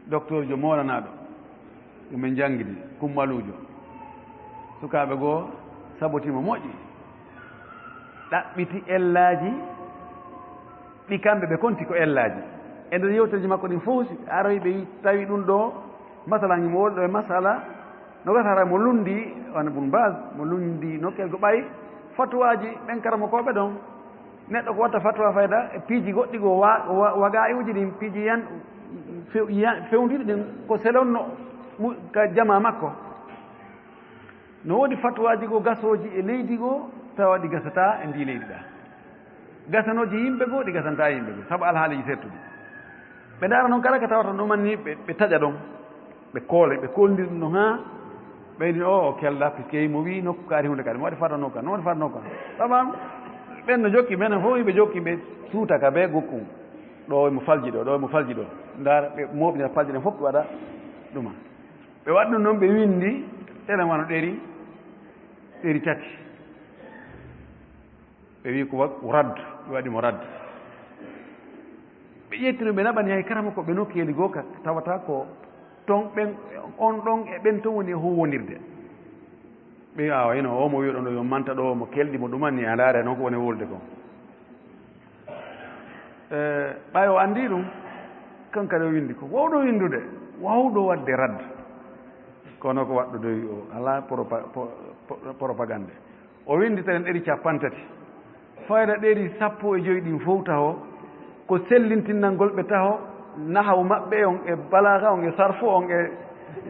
docteur jo moolanaaɗo, ɗum en janngidi, Kummaluujo. Sukaaɓe goo sabotii mo moƴƴi, ɗaɓɓiti ellaaji ɗi kamɓe ɓe konti ko ellaaji. E nder yewteeji makko ɗin fof, si aroyi ɓe tawi ɗum ɗoo, masalan, himo woni ɗo e masala, no gasa hara mo lunndi, wano Bun Baz, mo lunndi nokkel go ɓay, fatuwaaji ɓen karamokooɓe ɗon. Neɗɗo ko watta fatwa fayda e piiji goɗɗi goo, wa, wa, waga iwuji ɗin, piiji yan, few-, yan, fewndiɗi ɗin, ko selonno mu-, ka jama makko. No woodi fatwaaji goo gasooji e leydi goo, tawa ɗi gasataa e ndii leydi ɗaa. Gasanooji yimɓe goo, ɗi gasantaa yimɓe goo, sabu alhaaliji sertuɗi. Ɓe ndaara noon kala ka tawata no manni ɓe, ɓe taƴa ɗon, ɓe koole, ɓe koolndiri ɗum ɗon haa ɓeydi, o, o kelda, puisque mo wii nokku kaari huunde kaari, mo waɗi fata nokku kaari, mo waɗi fata nokku kaari. Sabu ɓen no jokki, menen fof ɓe jokki, ɓe suuta ka bee gokku. Ɗo mo falji ɗo, ɗo mo falji ɗo. Ndaara, ɓe mooɓinira falji ɗen fof, ɓe waɗa ɗuma. Ɓe waɗi ɗum noon, ɓe winndi ɗeren wano ɗeri, ɗeri tati. Ɓe wii ko wa-, ko radd, ɓe waɗi mo radd. Ɓe ƴetti ɗum, ɓe naɓani hay karamoko ɓe nokkeeli goo ka, tawata ko ton ɓen, on ɗon e ɓen ton woni e huuwondirde. Ɓe, awa, ino o mo wi'uɗon ɗo yo manta ɗo, mo kelɗi mo ɗumanni, a ndaare noon ko woni wolde kon. E, ɓay o anndi ɗum, kan kadi o winndi ko wawɗo winndude, wawɗo waɗde radd. Kono ko waɗɗo dowi o, alaa propa-, po-, po-, propagande. O winndi tan ɗeri cappanɗe tati. Fayda ɗeri sappo e joy ɗin fof taho, ko sellintinnangol ɓe taho, nahawu maɓɓe on, e balaaga on, e sarfu on, e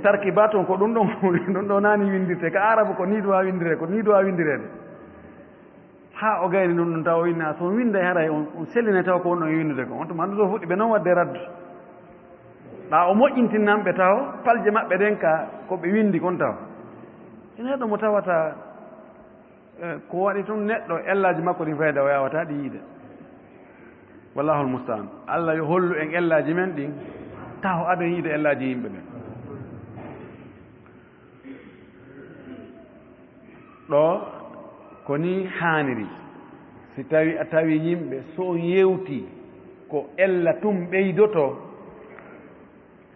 tarkibaat on, ko ɗum ɗon, ɗum ɗo naani winndirte. Ka Aarabu ko nii duwaa winndiree, ko nii duwaa winndireede. Haa o gayni ɗum ɗum taw o winna, so on winnday haray on, on sellinay taw ko on ɗon e winndude ko. On tuma anndude o fuɗɗi ɓe noon waɗde raddu. Ɗa o moƴƴintinnan ɓe taw, palje maɓɓe ɗen ka ko ɓe winndi kon taw. Ina ɗo mo tawata, eh, ko waɗi tun neɗɗo ellaaji makko ɗin fayda o yaawataa ɗi yiide. Wallahul musta'an. Allah yo hollu en ellaaji men ɗin, taw aɗen yiide ellaaji yimɓe ɓen. Ɗo ko ni haaniri. Si tawi a tawi yimɓe, so on yewti ko ella tun ɓeydoto,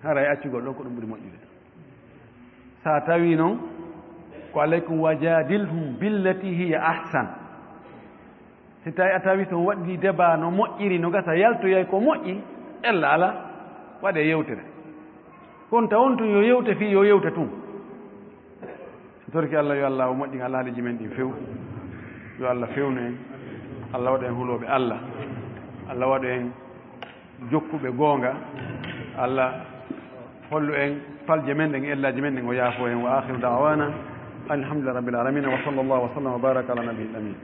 haray accugol ɗon ko ɗum ɓuri moƴƴude. Sa tawi non, ko alaykum wajadilhum billati hiya ahsan. Si tawi a tawi so waɗi débat no moƴƴiri, no gasa yaltoyay ko moƴƴi, ella ala, waɗe yewtere. Kon taw on tun yo yewte fii, yo yewte tun. Si torki Allah, yo Allah o moƴƴin alhaaliiji men ɗin few. Yo Allah fewnu en. Allah waɗu en hulooɓe Allah. Allah waɗu en jokkuɓe goonga. Allah hollu en palje men ɗen, ellaaji men ɗen, o yaafo en. Wa akhiru da'wana alhamdulillahi rabbil alamin. Wa sallallahu wa sallam wa baraka ala nabiyil amin.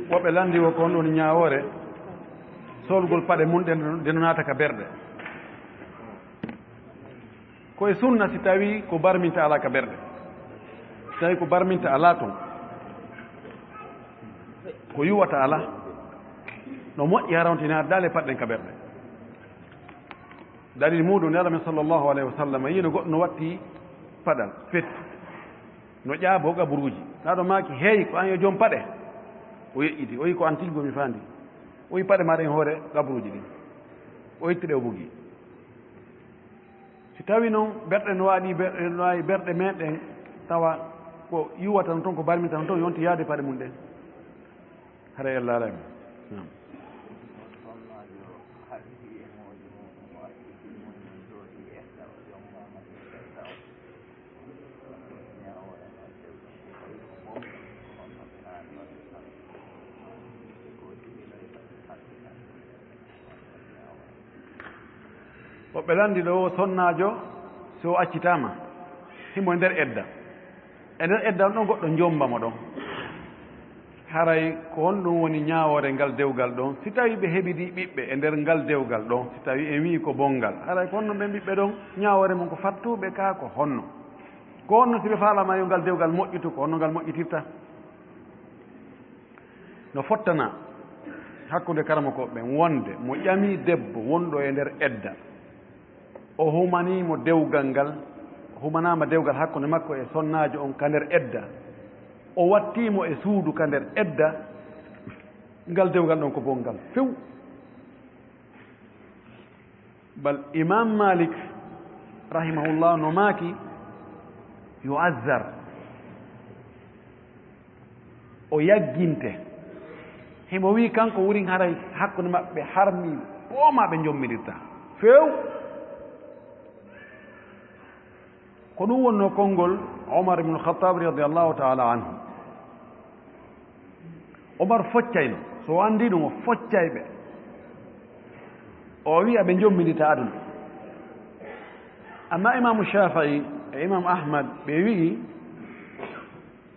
Woɓɓe lanndi wo ko on woni ñaawoore, solgol paɗe mum ɗen, ɗen naata ka berɗe. Ko e sunna si tawi ko barminta alaa ka berɗe. Si tawi ko barminta alaa ton, ko yuwata alaa, no moƴƴi hara on tinaade dale paɗɗen ka berɗe. Dalil muuɗum, Nelaɗo men sallallahu alayhi wa sallam, yino goɗɗo no watti paɗal, feti, no ƴaabo qaburuuji. Naaɗo maaki, "Hey, ko an yo joom paɗe?" O yeƴƴiti, o yi, "Ko an tigi, mi faandi." O yi, "Paɗe maaɗa en hoore qaburuuji ɗin." O itti ɗe, o bugi. Si tawi noon berɗe no waawi, ber-, no waawi berɗe men ɗen, tawa ko yuwata no ton, ko barminta no ton, yonti yaade paɗe mum ɗen. Haray Allah alaa mo. Naam. Woɓɓe lanndi ɗo, o sonnaajo, so o accitaama, himo e nder edda. E nder edda on ɗon, goɗɗo jommba mo ɗon. Haray ko honɗum woni ñaawoore ngal dewgal ɗon? Si tawi ɓe heɓidi ɓiɓɓe e nder ngal dewgal ɗon, si tawi en wi'i ko bonngal, haray ko honno ɓen ɓiɓɓe ɗon ñaawoore mum ko fattuɓe, kaa ko honno? Ko honno si ɓe faalaama yo ngal dewgal moƴƴitu, ko honno ngal moƴƴitirta? No fottana hakkunde karamokooɓe ɓen wonde mo ƴami debbo wonɗo e nder edda, o humanii mo dewgal ngal, humanaama dewgal hakkunde makko e sonnaajo on ka nder edda, o wattii mo e suudu ka nder edda, ngal dewgal ɗon ko bonngal few. Bal Imam Malik rahimahullah no maaki, yu'azzar, O yagginte. Himo wi'i kanko wurin haray hakkunde maɓɓe harmi, booma ɓe njommidirta. Few. Ko ɗum wonnoo konngol Omar ibn Khattab radiyallahu ta'ala anhu. Omar foccayno, so o anndi ɗum, o foccay ɓe. O wi'a ɓe njommidita aduna. Amma Imaamu Shafi'i e Imam Ahmad, ɓe wi'i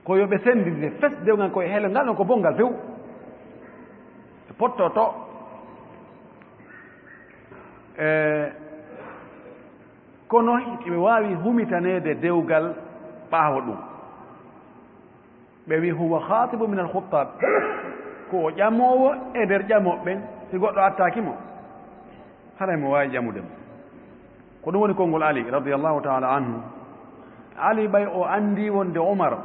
ko yo ɓe senndinde fes dewgal koye heelo ngal, ɗon ko bonngal few. Ɓe potto to. E, kono ɓe waawi humitaneede dewgal ɓaawo ɗum. Ɓe wi, "Huwa khatibu min al-khuttab." Ko o ƴamoowo e nder ƴamooɓe ɓen, si goɗɗo attaaki mo, haray mo waawi ƴamude mo. Ko ɗum woni konngol Ali, radiyallahu ta'ala anhu. Ali, ɓay o anndi wonde Umar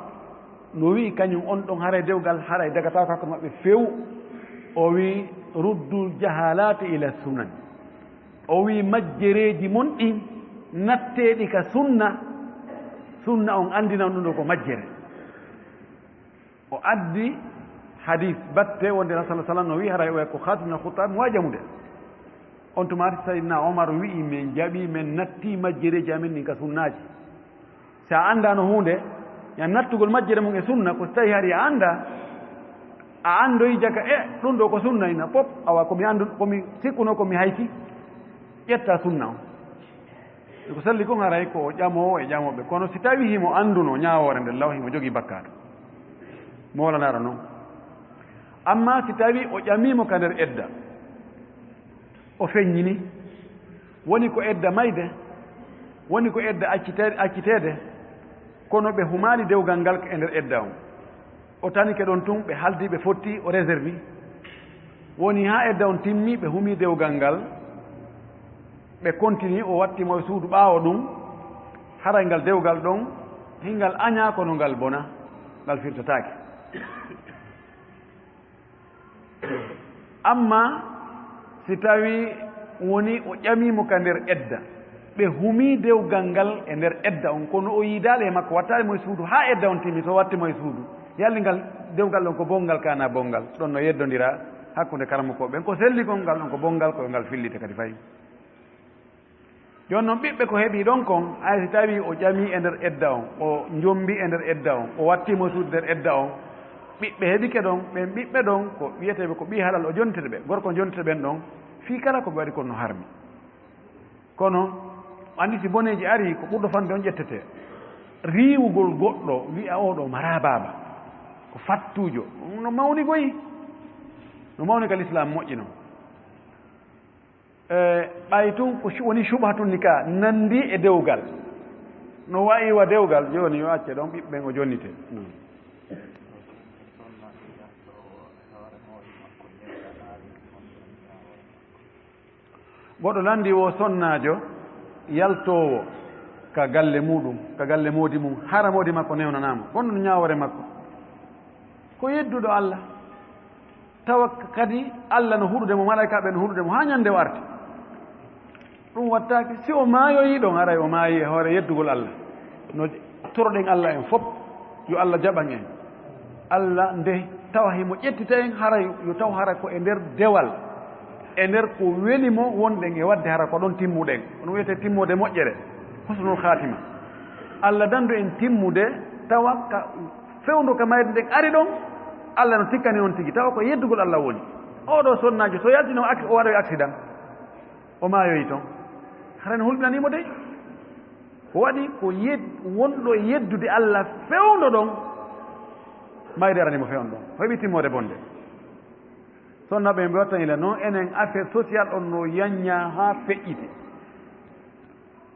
no wi'i kañum on ɗon, haray dewgal, haray dagataako hakkunde maɓɓe few. O wi'i, "Ruddul jahalati ila sunan." O wi'i, "Majjereeji mon ɗin, natteeɗi ka sunna, sunna on anndina on ɗum ɗo ko majjere." O addi hadis batte wonde Rasul sallallahu alaihi wasallam no wi'i, haray o ko khatimul khutab, mo waawi ƴamude. On tuma Sayyidina Omar wi'i, "Min jaɓi, min natti majjereeji amen ɗin ka sunnaaji." Si a anndaano huunde, ya nattugol majjere mum e sunna, ko si tawi hari a annda, a anndoyi jaka, e, ɗum ɗo ko sunna ina pop, awa ko mi anndu, ko mi sikkuno, ko mi hayti, ƴetta sunna on. Ko selli kon haray ko o ƴamoowo e ƴamooɓe. Kono si tawi himo annduno ñaawoore nden law, himo jogii bakkaatu. Mawlanaara non. Amma si tawi o ƴamiimo ka nder edda, o feññini, woni ko edda mayde, woni ko edda accite-, acciteede, kono ɓe humaali dewgal ngal e nder edda on. O tanike ɗon tun, ɓe haldi, ɓe fotti, o réservi. Woni haa edda on timmi, ɓe humi dewgal ngal, ɓe kontini, o watti mo e suudu ɓaawo ɗum, haray ngal dewgal ɗon, hingal añaa kono ngal bona, ngal firtataake. Amma si tawi woni o ƴamii mo ka nder edda, ɓe humii dewgal ngal e nder edda on, kono o yiidaali e makko, wattaali mo e suudu haa edda on timmi, so watti mo e suudu, yalli ngal dewgal ɗon ko bonngal kaana bonngal, ɗon no yeddondiraa hakkunde karamokooɓe ɓen, ko selli kon ngal ɗon ko bonngal, ko yo ngal fillite kadi fay. Jooni non ɓiɓɓe ko heɓii ɗon kon, hay si tawii o ƴamii e nder edda on, o njombii e nder edda on, o wattii mo e suudu nder edda on, ɓiɓɓe heɓike ɗon, ɓen ɓiɓɓe ɗon ko wi'eteeɓe ko ɓii halal, o jontete ɓe, gorko jontete ɓen ɗon, fii kala ko ɓe waɗi kon no harmi. Kono, anndi si boneeji arii, ko ɓurɗo fanɗude on ƴettetee. Riiwugol goɗɗo, wi'a oo ɗoo maraa baaba, ko fattuujo, no mawni goy, no mawni ka Lislaam moƴƴi non. E, ɓay tun ko cu-, woni cuɓhatun nika, nanndi e dewgal. No wa'i wa dewgal, jooni yo acce ɗon, ɓiɓɓe ɓen o jonnite. Goɗɗo lanndii wo sonnaajo yaltoowo ka galle muuɗum, ka galle moodi mum, hara moodi makko newnanaa mo. Ko honɗun ñaawoore makko? Ko yedduɗo Alla. Tawa kadi Alla no huɗude mo, malaa'ikaaɓe no huɗude mo, haa ñannde o arti. Ɗum wattaaki, si o maayoyii ɗon, haray o maayii e hoore yeddugol Alla. No toroɗen Alla en fop, yo Alla jaɓan en. Alla nde tawa himo ƴettita en, haray yo taw hara ko e nder dewal, e nder ko weli mo wonɗen e waɗde, hara ko ɗon timmuɗen. Ɗum wiyetee timmoode moƴƴere, husnul khaatima. Alla dandu en timmude, tawa ka fewndo ka mayde nden ari ɗon, Alla no tikkani on tigi, tawa ko yeddugol Alla woni. Oo ɗoo sonnaajo, so yaltino ak-, o waɗoyi accident, o maayoyi ton. Hara no hulɓinanii mo dey. Ko waɗi ko yed-, wonɗo e yeddude Alla fewndo ɗon, mayde arani mo fewndo ɗon. O heɓi timmoode bonde. Sonnaaɓe ɓe wattan ila non, enen affaire social on no yanñaa haa feƴƴiti.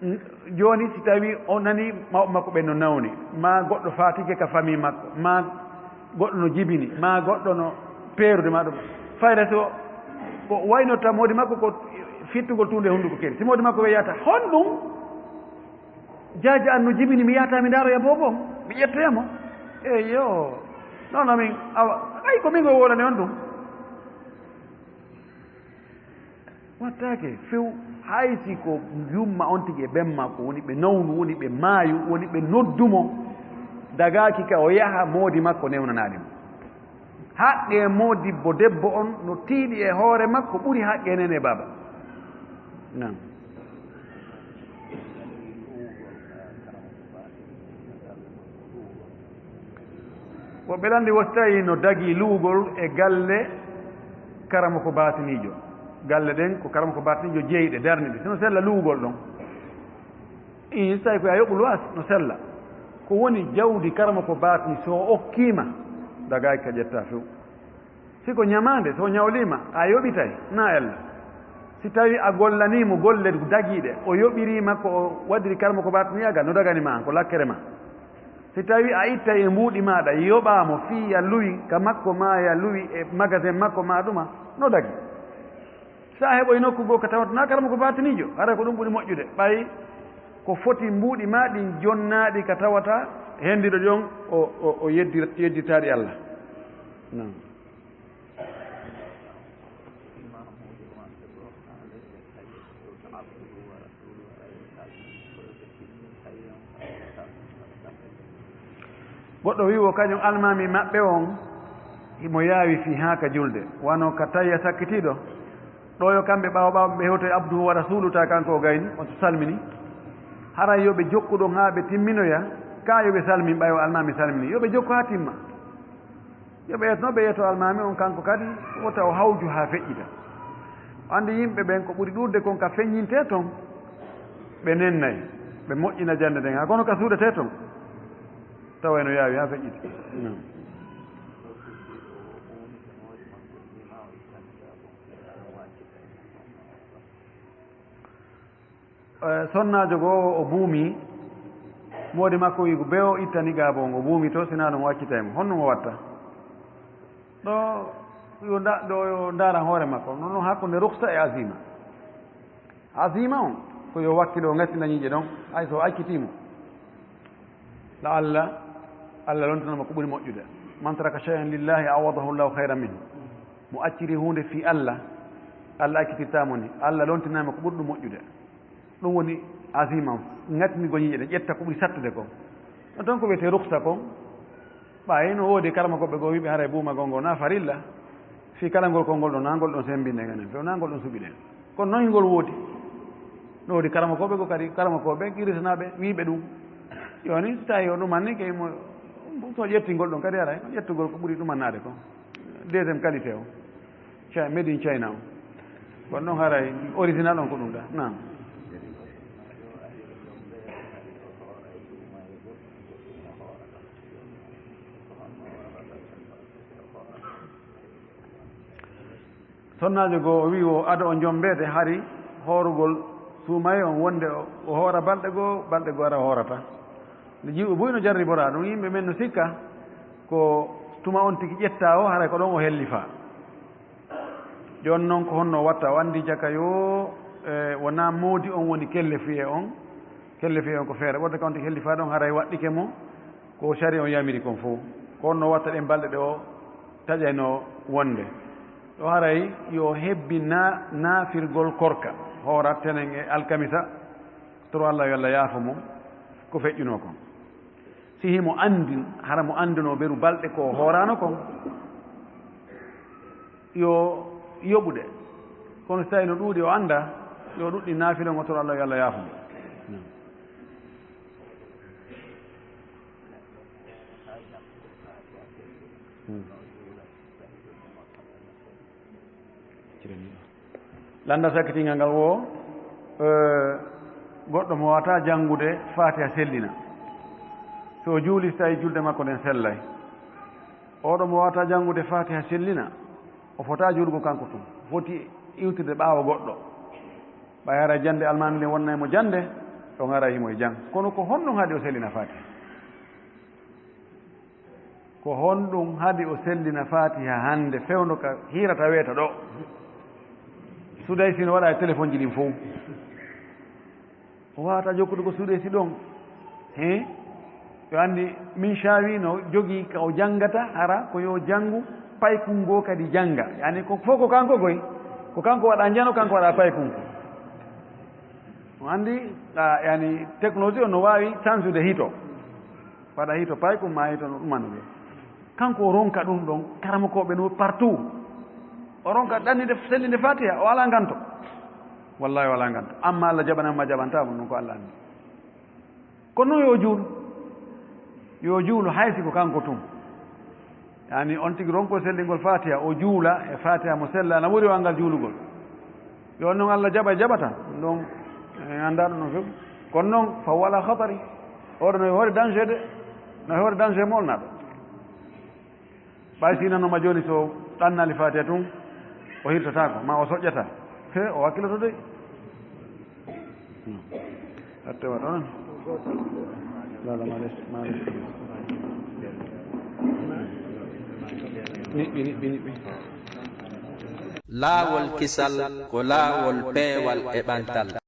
N-, jooni si tawii o nanii mawɓe makko ɓen no nawni, maa goɗɗo faatike ka famille makko, maa goɗɗo no jibini, maa goɗɗo no peerude, maa ɗum. Fayda so ko waynorta moodi makko ko fittugol tuunde e hunnduko keri. Si moodi makko wiyata, "Honɗum? Jaaja an no jibini, mi yahata mi ndaaroya boobo, mi ƴettoya mo." Eyyo. Non, non, min, awa, ay ko min o wolani on ɗum. Wattaake few, hay si ko yumma on tigi e ben makko woni ɓe nawnu, woni ɓe maayu, woni ɓe noddu mo, dagaaki ka o yaha moodi makko newnanaade mo. Haqqe moodibbo debbo on no tiiɗi e hoore makko ɓuri haqqe nene e baaba. Naam. Woɓɓe ɗan di wostay no dagi luwugol e galle karamoko baatiniijo. Galle ɗen ko karamoko baatiniijo jeyi ɗe, darni ɗe. Sino sella luwugol ɗon. Ii, so tawi ko a yoɓu luwaas, no sella. Ko woni jawdi karamoko baatini, so o okkiima, dagaaki ka ƴettaa few. Si ko ñamaande, so o ñawliima, a yoɓitay, na ella. Si tawi a gollanii mo golle dagiiɗe, o yoɓiriima ko o waɗiri karamoko baatini agal, no dagani ma an, ko lakkere ma. Si tawi a ittay e mbuuɗi maaɗa, yoɓaa mo fii ya luwi ka makko maa ya luwi e magasin makko maa ɗuma, no dagi. Sa heɓoy nokku goo ka tawata na karamoko baatiniijo, haray ko ɗum ɓuri moƴƴude. Ɓay ko foti mbuuɗi maa ɗin jonnaaɗi ka tawata hendiɗo ɗon o, o, o yeddir-, yedditaaɗi Allah. Naam. Goɗɗo wi'i wo kañum almaami maɓɓe on, himo yaawi fii haa ka julde, wano ka tayya sakkitiiɗo. Ɗo yo kamɓe ɓaawo ɓaawo ɓe hewtoy abduhu wa rasuluhu, ta kanko o gayni, on salmini. Haray yo ɓe jokku ɗon haa ɓe timminoya, ka yo ɓe salmin, ɓay o almaami salmini. Yo ɓe jokku haa timma. Yo ɓe yetno, ɓe yeto almaami on kanko kadi, wota o hawju haa feƴƴita. O anndi yimɓe ɓen ko ɓuri ɗuuɗude kon ka feññintee ton, ɓe nennay, ɓe moƴƴina jannde nden, haa kono ka suuɗetee ton, tawa eno yaawi haa feƴƴita. Eh, sonnaajo goo o buumi, moodi makko wi'i ko bee o itta niqaabu on, o buumi to, sinaa ɗum o accitay mo. Honno mo watta? Ɗo yo nda-, ɗo yo ndaaran hoore makko. Non, non hakkunde ruksa e azima. Azima on, ko yo wakkilo o ngasina ñiiƴe ɗon, hay so o accitii mo. La'alla Allah lontinana mo ko ɓuri moƴƴude. Man taraka shay'an lillahi awadahu Allahu khayran minhu. Mo acciri huunde fii Allah, Allah accitirtaa mo ni. Allah lontinay mo ko ɓuri ɗum moƴƴude. Ɗum woni azima, ŋatni goñiiƴe ɗen, ƴetta ko ɓuri sattude kon. Ɗon ton ko wiyetee ruksa kon. Ɓay no woodi karamokooɓe goo wi'ɓe haray buumagol ngol na farilla. Fii kala ngol konngol ɗon, na ngol ɗon semmbinde nganen, few na ngol ɗon suɓi ɗen. Kono non ngol woodi. No woodi karamokooɓe goo kadi, karamokooɓe kiristanaaɓe wi'ɓe ɗum. Jooni, so tawi o ɗumanni, kay mo, so ƴetti ngol ɗon kadi haray, ƴettugol ko ɓuri ɗumannaade kon. Deuxième qualité o. Chi-, made in China o. Kono ɗon haray original on ko ɗum da. Naam. Sonnaajo goo o wi'i o ado o jommbeede hari hoorugol suumaye on wonde o, o hoora balɗe goo, balɗe goo ara o hoorata. Nde jiwɓe buy no jarriboraa ɗum, yimɓe men no sikka ko tuma on tigi ƴettaa o, haray ko ɗon o hellifaa. Jooni non ko honno o watta? O anndi jaka yo, eh, wonaa moodi on woni kellefiyee on. Kellefiyee on ko feere. Ɓurde ka on tigi hellifaa ɗon haray waɗɗike mo ko sariya on yamiri kon fow. Ko honno o watta ɗen balɗe ɗe o taƴayno wonde? Ɗo haray yo hebbi na-, naafirgol korka. Hoora tenen e alkamisa. Toro Allah yo Allah yaafo mo ko feƴƴunoo kon. Si himo anndin, hara mo anndunoo beru balɗe ko hooraano kon, yo yoɓude. Kono si tawi no ɗuuɗi o anndaa, yo ɗuɗɗin naafila on, o toro Allah yo Allah yaafo mo. Hmm. Lannda sakkitingal ngal wo, eh, goɗɗo mo waawataa janngude Faatiha sellina. So o juuli, so tawi julde makko nden sellay. Oɗo mo waawataa janngude Faatiha sellina, o fotaa juulugo kanko tun. Foti iwtirde ɓaawo goɗɗo. Ɓay hara jannde almaami nden wonnay mo jannde, ɗon hara himo e jang. Kono ko honɗum haɗi o sellina Faatiha? Ko honɗum haɗi o sellina Faatiha hannde fewndo ka hiirata weeta ɗo? Sudaysi no waɗa e telefonji ɗin fow. O waawataa jokkude ko Sudaysi ɗon. He? Yo anndi, min Shaawi no jogii ka o janngata, hara ko yo janngu paykun goo kadi jannga. Yani ko fow ko kanko goy, ko kanko waɗa njano, kanko waɗa paykun ko. O anndi, a, yani technologie on no waawi sansude hito. Waɗa hito paykun maa hito no ɗumano ɓe. Kanko o ronka ɗum ɗon, karamokooɓe no partout. O ronka ɗanninde, sellinde Fatiha, o alaa nganto. Wallahi, o alaa nganto. Amma Allah jaɓanama, jaɓantaa mo, ɗum ko Allah anndi. Kono noon yo juulu. Yo juulu, hay si ko kanko tun. Yani, on tigi ronko sellingol Fatiha, o juula e Fatiha mo sella, na ɓuri o anngal juulugol. Yo on noon Allah jaɓa, jaɓata. Ɗum ɗon, en anndaa ɗum ɗon few. Kono noon, fa huwa ala khatari. Oɗo no e hoore danger de. No e hoore danger molnaɗo. Ɓay si nanoma jooni, so ɗannali Fatiha tun, o hirtotaako, ma o soƴƴata. He, o hakkiloto dey. Hmm. Atte waɗa on. Lala, males, males. Niɓɓi, niɓɓi, niɓɓi. Laawol kisal ko laawol peewal e ɓantal.